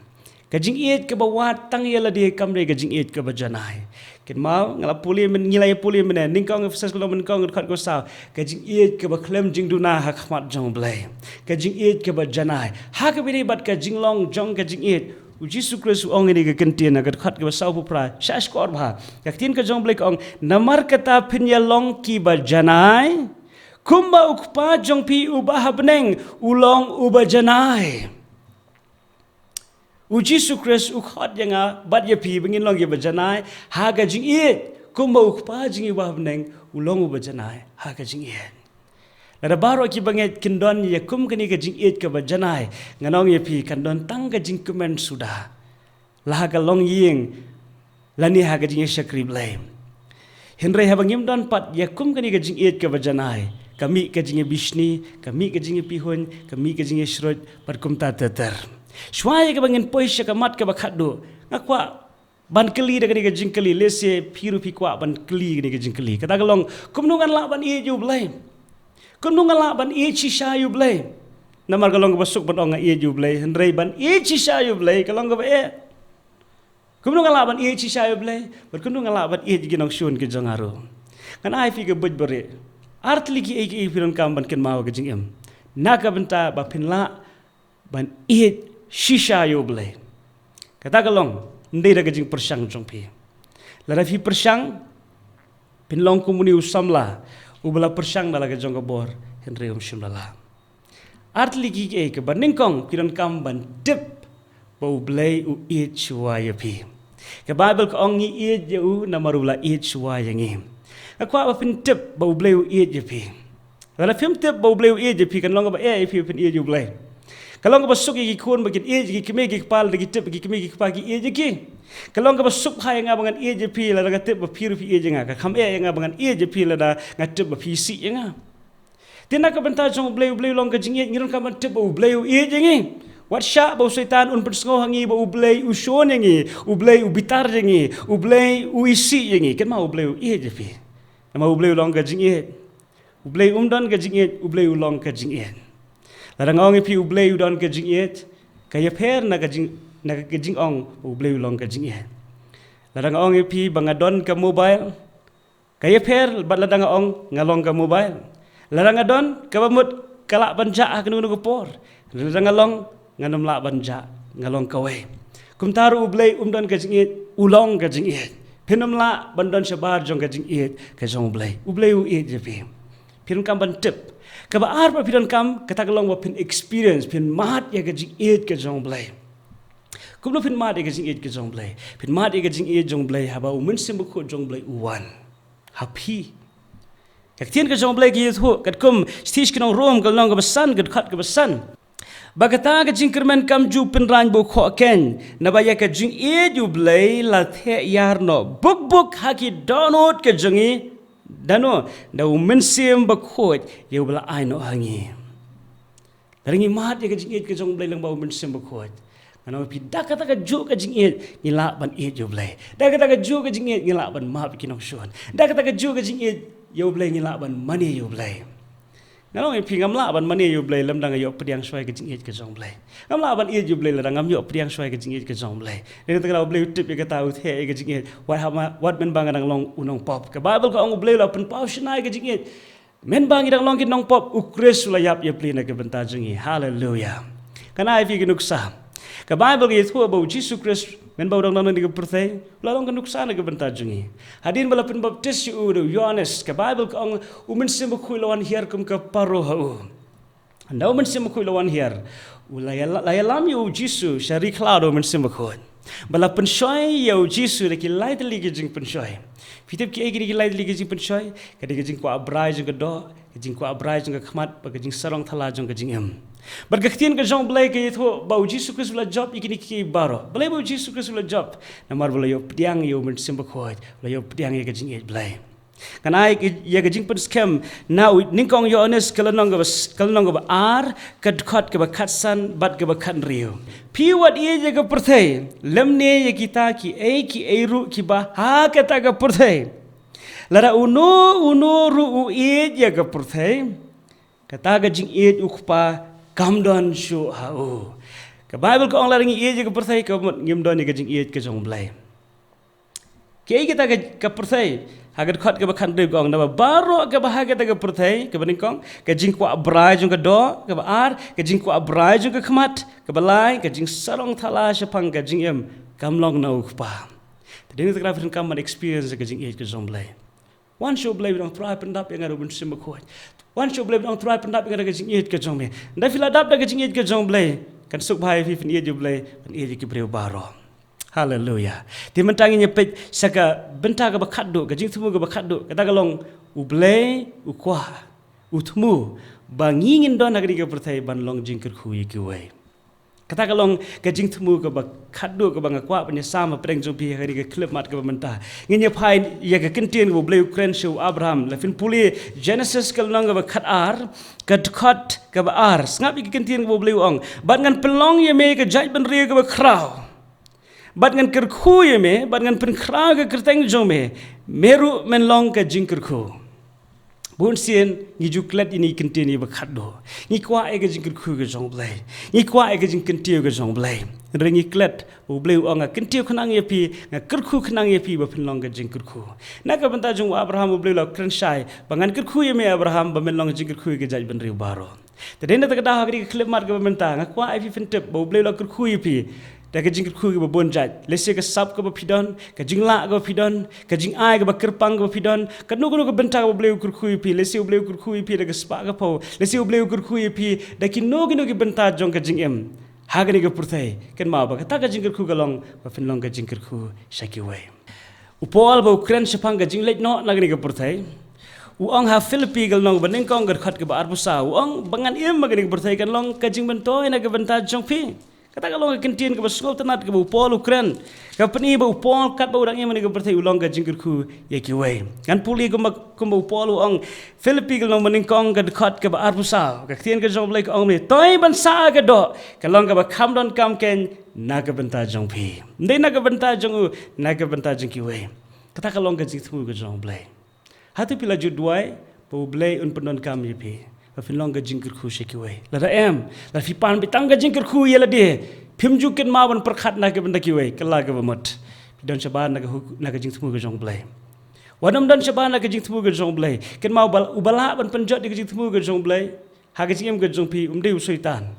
Ka jingïeit kaba wad tang ïa lade kam dei ka jingïeit kaba janai. Kynmaw, nga la pule myn-, ngi la ïa pule mynne, nyngkong Ephesos ka lynnong nyngkong ka dkhot kaba saw. Ka jingïeit kaba khlem jingduna ha khmat jong U Blei. Ka jingïeit kaba janai. Ha kaba ïadei bad ka jinglong jong ka jingïeit, U Jisu Khrist u ong ïa kane ka kyntien ha ka dkhot kaba sawphew phra, shah shkor bha. Ka ktien ka jong U Blei ka ong, namar kata phin ïa long kiba janai, kumba U Kpa jong phi uba ha bneng u long uba janai. U Jisu Khrist u khot ïa nga bad ïa phi ba ngin long kiba janai ha ka jingïeit, kumba U Kpa jong ngi uba ha bneng u long uba janai ha ka jingïeit. Lada baroh kiba ngeit kin don ïa kum kane ka jingïeit kaba janai, ngan ong ïa phi kan don tang ka jingkmen suda. La ha ka longïing, lane ha ka jingïashakri Blei. Hynrei haba ngim don pat ïa kum kane ka jingïeit kaba janai, ka mih ka jingïabishni, ka mih ka jingïapihuiñ, ka mih ka jingïashrut, bad kumta ter ter. Shuwa ïa kaba ngin poi sha ka mat kaba khatduh, nga kwah ban kylli da kane ka jingkylli, lehse phi ruh phi kwah ban kylli kane ka jingkylli. Kata ka long, kumno ngan lah ban ïeit ïa U Blei? Kumno ngan lah ban ïeit shisha ïa U Blei? Namar ka long kaba suk ban ong nga ïeit ïa U Blei, hynrei ban ïeit shisha ïa U Blei ka long kaba eh. Kumno ngan lah ban ïeit shisha ïa U Blei? Bad kumno ngan lah ban ïeit ïa ki nongshun ki jong nga ruh? Ngan ai phi ka buit barieh. Ar tylli kiei kiei phi donkam ban kynmaw ka jingim, na ka bynta ba phin lah ban ïeit shisha ïa U Blei. Kata ka long, ym dei da ka jingpyrshang jong phi. Lada phi pyrshang, phin long kum une u samla uba la pyrshang da la ka jong ka bor, hynrei um shym la lah. Ar tylli kiei kiei, kaba nyngkong phi donkam ban tip ba U Blei u ïeit shuwa ïa phi. Ka Baibl ka ong ngi ïeit ïa u namar u la ïeit shuwa ïa ngi. Nga kwah ba phin tip ba U Blei u ïeit ïa phi. Lada phim tip ba U Blei u ïeit ïa phi, kan long kaba eh ïa phi ba phin ïeit ïa U Blei. Ka long kaba suk ïa ki khun ba kin ïeit ïa ki kmie ki kpa lada ki tip ba ki kmie ki kpa ki ïeit ïa ki. Ka long kaba suk bha ïa nga ba ngan ïeit ïa phi lada nga tip ba phi ruh phi ïeit ïa nga. Ka kham eh ïa nga ba ngan ïeit ïa phi lada nga tip ba phi isih ïa nga. Te na ka bynta jong U Blei, U Blei u long ka jingïeit, ngi donkam ban tip ba U Blei u ïeit ïa ngi. Wat shah ba u Soitan un pynsngew ha ngi ba U Blei u shun ïa ngi, U Blei u bitar ïa ngi, U Blei u isih ïa ngi. Kynmaw, U Blei u ïeit ïa phi. Namar U Blei u long ka jingïeit. U Blei um don ka jingïeit, U Blei u long ka jingïeit. Lada nga ong ïa phi U Blei u don ka jingïeit, ka ïapher na ka jing, na ka jingong U Blei u long ka jingïeit. Lada nga ong ïa phi ba nga don ka mobile, ka ïapher bad lada nga ong nga long ka mobile. Lada nga don, kaba mut ka lah ban jah ha kano kano ka por. Lada nga long, ngan ym lah ban jah, nga long kawei. Kumta ruh U Blei um don ka jingïeit, u long ka jingïeit. Phin ym lah ban don shabar jong ka jingïeit ka jong U Blei. U Blei u ïeit ïa phi. Phi donkam ban tip. Kaba ar ba phi donkam, kata ka long ba phin experience, phin mad ïa ka jingïeit ka jong U Blei. Kumno phin mad ïa ka jingïeit ka jong U Blei? Phin mad ïa ka jingïeit jong U Blei haba U Mynsiem Bakhuid jong U Blei u wan ha phi. Ka ktien ka jong U Blei ka ïathuh katkum Shithi sha ki nong Rom ka lynnong kaba san, ka dkhot kaba san. Ba kata ka jingkyrmen kam ju pynrang bad u khohkeiñ, naba ïa ka jingïeit U Blei la theh ïar noh buk buk ha ki dohnud ka jong ngi. Da no, da U Mynsiem Bakhuid ïa uba la ai noh ha ngi. Lada ngi mad ïa ka jingïeit ka jong U Blei lyngba U Mynsiem Bakhuid, ngan ong ïa phi, da kata kajuh ka jingïeit ngi lah ban ïeit ïa U Blei. Da kata kajuh ka jingïeit ngi lah ban map ïa ki nongshun. Da kata kajuh ka jingïeit ïa U Blei ngi lah ban mane ïa U Blei. Ngan ong ïa phi, ngam lah ban mane ïa U Blei lymda nga ïoh pdiang shuwa ïa ka jingïeit ka jong U Blei. Ngam lah ban ïeit ïa U Blei lada ngam ïoh pdiang shuwa ïa ka jingïeit ka jong U Blei. Dei na kata ka daw U Blei u tip ïa kata, u theh ïa ka jingïeit. Wat haba, wat mynba nga dang long u nongpop. Ka Baibl ka ong U Blei u la pynpaw shynna ïa ka jingïeit. Mynba ngi dang long ki nongpop, U Khrist u la ïap ïapli na ka bynta jong ngi. Haleluya. Ngan ai ïa phi ki nuksa. Ka Baibl ka ïathuh ba U Jisu Khrist Mynba u dang don ha kane ka pyrthei, u la long ka nuksa na ka bynta jong ngi. Hadien ba la pynbaptis ïa u da u Ïoannis, ka Baibl ka ong, u Mynsiem Bakhuid u la wan hiar kum ka paro ha u. Haba u Mynsiem Bakhuid u la wan hiar, u la ïa-, la ïalam ïa u Jisu sha ri khlaw da u Mynsiem Bakhuid. Ba la pynshoi ïa u Jisu da ki lai tylli ki jingpynshoi. Phi tip kiei kine ki lai tylli ki jingpynshoi? Ka dei ka jingkwah brai jong ka doh, ka jingkwah brai jong ka khmat, bad ka jingsarong thala jong ka jingim. Bad ka ktien ka jong U Blei ka ïathuh ba u Jisu Khrist u la jop ïa kine kiei baroh. Balei ba u Jisu Khrist u la jop? Namar ba u la ïoh pdiang ïa u Mynsiem Bakhuid, u la ïoh pdiang ïa ka jingïeit Blei. Ngan ai ïa ka jingpynskhem na u nyngkong Ïoannis ka lynnong kaba s-, ka lynnong kaba ar, ka dkhot kaba khatsan bad kaba khathynriew. Phi wat ïeit ïa ka pyrthei, lymne ïa kita kiei kiei ruh kiba ha kata ka pyrthei. Lada uno uno ruh u ïeit ïa ka pyrthei, kata ka jingïeit u Kpa kam don shuh ha u. Ka Baibl ka ong lada ngi ïeit ïa ka pyrthei, ka mut ngim don ïa ka jingïeit ka jong U Blei. Kiei kita ka, ka pyrthei? Ha ka dkhot kaba khathynriew ka ong, naba baroh kaba ha kata ka pyrthei, kaba nyngkong, ka jingkwah brai jong ka doh, kaba ar, ka jingkwah brai jong ka khmat, kaba lai, ka jingsarong thala shaphang ka jingim, kam long na u Kpa. Te dei na kata ka daw phi donkam ban experience ka jingïeit ka jong U Blei. Wan sha U Blei, U Trai pyndap ïa nga da u Mynsiem Bakhuid. Wan sha U Blei, U Trai pyndap ïa nga da ka jingïeit ka jong me. Ynda phi la dap da ka jingïeit ka jong U Blei, kan suk bha ïa phi phin ïeit ïa U Blei, phin ïeit ïa ki briew baroh. Haleluya. Te mynta ngin ïa peit sha ka bynta kaba khatduh, ka jingthmu kaba khatduh, kata ka long U Blei u kwah, u thmu ba ngi ngin don ha kane ka pyrthei ban long jingkyrkhu ïa kiwei. Kata ka long ka jingthmu kaba khatduh kaba nga kwah ban ïasam hapdeng jong phi ha kane ka khyllipmat kaba mynta. Ngin ïa phai ïa ka ktien kaba U Blei u kren sha u Abraham. La phin pule Genesis ka lynnong kaba khatar, ka dkhot kaba ar. Sngap ïa ka ktien kaba U Blei u ong. Bad ngan pynlong ïa me ka jaitbynriew kaba khraw. Bad ngan kyrkhu ïa me, bad ngan pynkhraw ïa ka kyrteng jong me. Me ruh men long ka jingkyrkhu. Bun sien ngi ju klet ïa kine ki ktien kiba khatduh. Ngi kwah ïa ka jingkyrkhu ka jong U Blei. Ngi kwah ïa ka jingkyntiew ka jong U Blei. Hynrei ngi klet, U Blei u ong nga kyntiew khnang ïa phi, nga kyrkhu khnang ïa phi ba phin long ka jingkyrkhu. Na ka bynta jong u Abraham U Blei u la kren shai ba ngan kyrkhu ïa me Abraham ba men long ka jingkyrkhu ïa ka jaitbynriew baroh. Te dei na kata ka daw ha kane ka khyllipmat kaba mynta, nga kwah ïa phi phin tip ba U Blei u la kyrkhu ïa phi da ka jingkyrkhu kaba bun jait. Lehse ka sap kaba phi don, ka jinglah kaba phi don, ka jingai kaba kyrpang kaba phi don, kano kano ka bynta kaba U Blei u kyrkhu ïa phi, lehse U Blei u kyrkhu ïa phi da ka spah ka phew, lehse U Blei u kyrkhu ïa phi da kino kino ki bynta jong ka jingim. Ha kane ka pyrthei, kynmaw ba kata ka jingkyrkhu ka long ba phin long ka jingkyrkhu sha kiwei. U Paul ba u kren shaphang ka jingleit noh na kane ka pyrthei. U ong ha Philippi ka lynnong ba nyngkong ka dkhot kaba arphew saw. U ong ba ngan im ha kane ka pyrthei kan long ka jingmyntoi na ka bynta jong phi. Kata ka long ka ktien kaba sngewtynnat kaba u Paul u kren. Ka pyni ba u Paul katba u dang im ha kane ka pyrthei u long ka jingkyrkhu ïa kiwei. Ngan pule kumba, kumba u Paul u ong. Philippi ka lynnong ba nyngkong ka dkhot kaba arphew saw. Ka ktien ka jong U Blei ka ong me. Toi ban sah ka doh. Ka long kaba kham donkam keiñ na ka bynta jong phi. Ym dei na ka bynta jong u, na ka bynta jong kiwei. Kata ka long ka jingthmu ka jong U Blei. Hato phi la ju duwai ba U Blei un pyndonkam ïa phi ba phin long ka jingkyrkhu sha kiwei? Lada em, lada phi pan beit tang ka jingkyrkhu ïa lade, phim ju kynmaw ban pyrkhat na ka bynta kiwei, ka la kaba mut. Phi don shabar na ka huk-, na ka jingthmu ka jong U Blei. Wat nym don shabar na ka jingthmu ka jong U Blei. Kynmaw ba, uba lah ban pynjot ïa ka jingthmu ka jong U Blei ha ka jingim ka jong phi um dei u Soitan.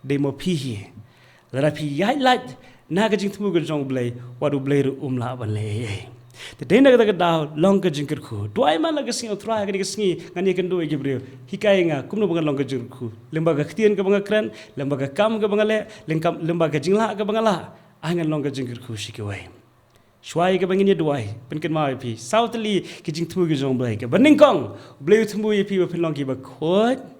Dei mo phi hi. Lada phi ïaid lait na ka jingthmu ka jong U Blei, wat U Blei ruh um lah ban leh ei ei. Te dei na kata ka daw long ka jingkyrkhu. Duwai man la ka sngi, O Trai, ha kane ka sngi ngan ïakynduh ïa ki briew. Hikai ïa nga kumno ba ngan long ka jingkyrkhu. Lyngba ka ktien kaba nga kren, lyngba ka kam kaba nga leh, lyngkam, lyngba ka jinglah kaba nga lah. Ai ngan long ka jingkyrkhu sha kiwei. Shuwa ïa kaba ngin ïa duwai, pynkynmaw ïa phi saw tylli ki jingthmu ki jong U Blei. Kaba nyngkong, U Blei u thmu ïa phi ba phin long kiba khuid.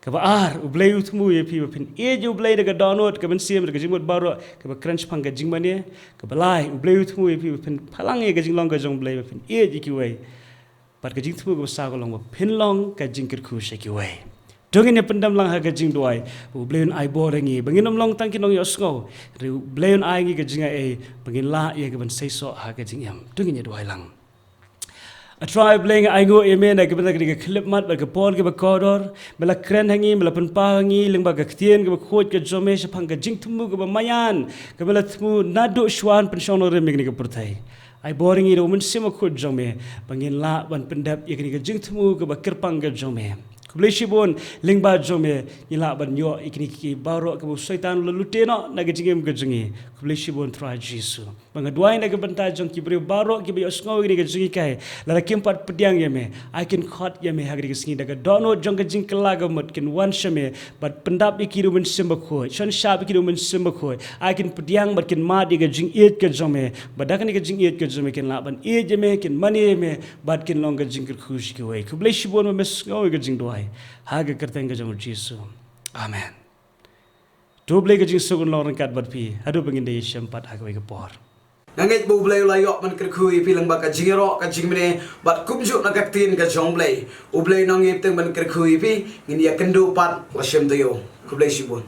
Kaba ar, U Blei u thmu ïa phi ba phin ïeit ïa U Blei da ka dohnud, ka mynsiem, da ka jingmut baroh, kaba kren shaphang ka jingmane. Kaba lai, U Blei u thmu ïa phi ba phin phalang ïa ka jinglong ka jong U Blei, ba phin ïeit ïa kiwei. Bad ka jingthmu kaba saw ka long ba phin long ka jingkyrkhu sha kiwei. To ngin ïa pyndem lang ha ka jingduwai ba U Blei un ai bor ïa ngi ba ngin ym long tang ki nongïohsngew, hynrei U Blei un ai ngi ka jingaiei ba ngin lah ïa kaban seisoh ha ka jingim. To ngin ïa duwai lang. A Trai U Blei, nga ainguh ïa me na ka bynta kane ka khyllipmat bad ka por kaba kordor. Me la kren ha ngi, me la pynpaw ha ngi lyngba ka ktien kaba khuid ka jong me shaphang ka jingthmu kaba maïan kaba me la thmu naduh shwa ban pynshong nongrim ïa kane ka pyrthei. Ai bor ïa ngi da U Mynsiem Bakhuid jong me ba ngin lah ban pyndep ïa kane ka jingthmu kaba kyrpang ka jong me. Khublei shibun, lyngba jong me ngi lah ban ïoh ïa kine ki baroh kiba u Soitan u la lute noh na ka jingim ka jong ngi. Khublei shibun Trai Jisu. Ba nga duwai na ka bynta jong ki briew baroh kiba ïohsngew ïa kane ka jinghikai, lada kim pat pdiang ïa me, ai kin khot ïa me ha kane ka sngi da ka dohnud jong ka jingkylla ka mut, kin wan sha me bad pyndap ïa ki da u Mynsiem Bakhuid, shon shap ïa ki da u Mynsiem Bakhuid, ai kin pdiang bad kin mad ïa ka jingïeit ka jong me, bad da kane ka jingïeit ka jong me kin lah ban ïeit ïa me, kin mane ïa me, bad kin long ka jingkyrkhu sha kiwei. Khublei shibun ba me sngew ïa ka jingduwai, ha ka kyrteng ka jong u Jisu. Amen. To U Blei ka jingsuk un long ryngkat bad phi haduh ba ngin da ïashem pat ha kawei ka por. Nga ngeit ba U Blei u la ïoh ban kyrkhu ïa phi lyngba ka jingïaroh, ka jingmane bad kumjuh na ka ktien ka jong U Blei. U Blei un nang ïai bteng ban kyrkhu ïa phi. Ngin ïakynduh pat la shem taïew. Khublei shibun.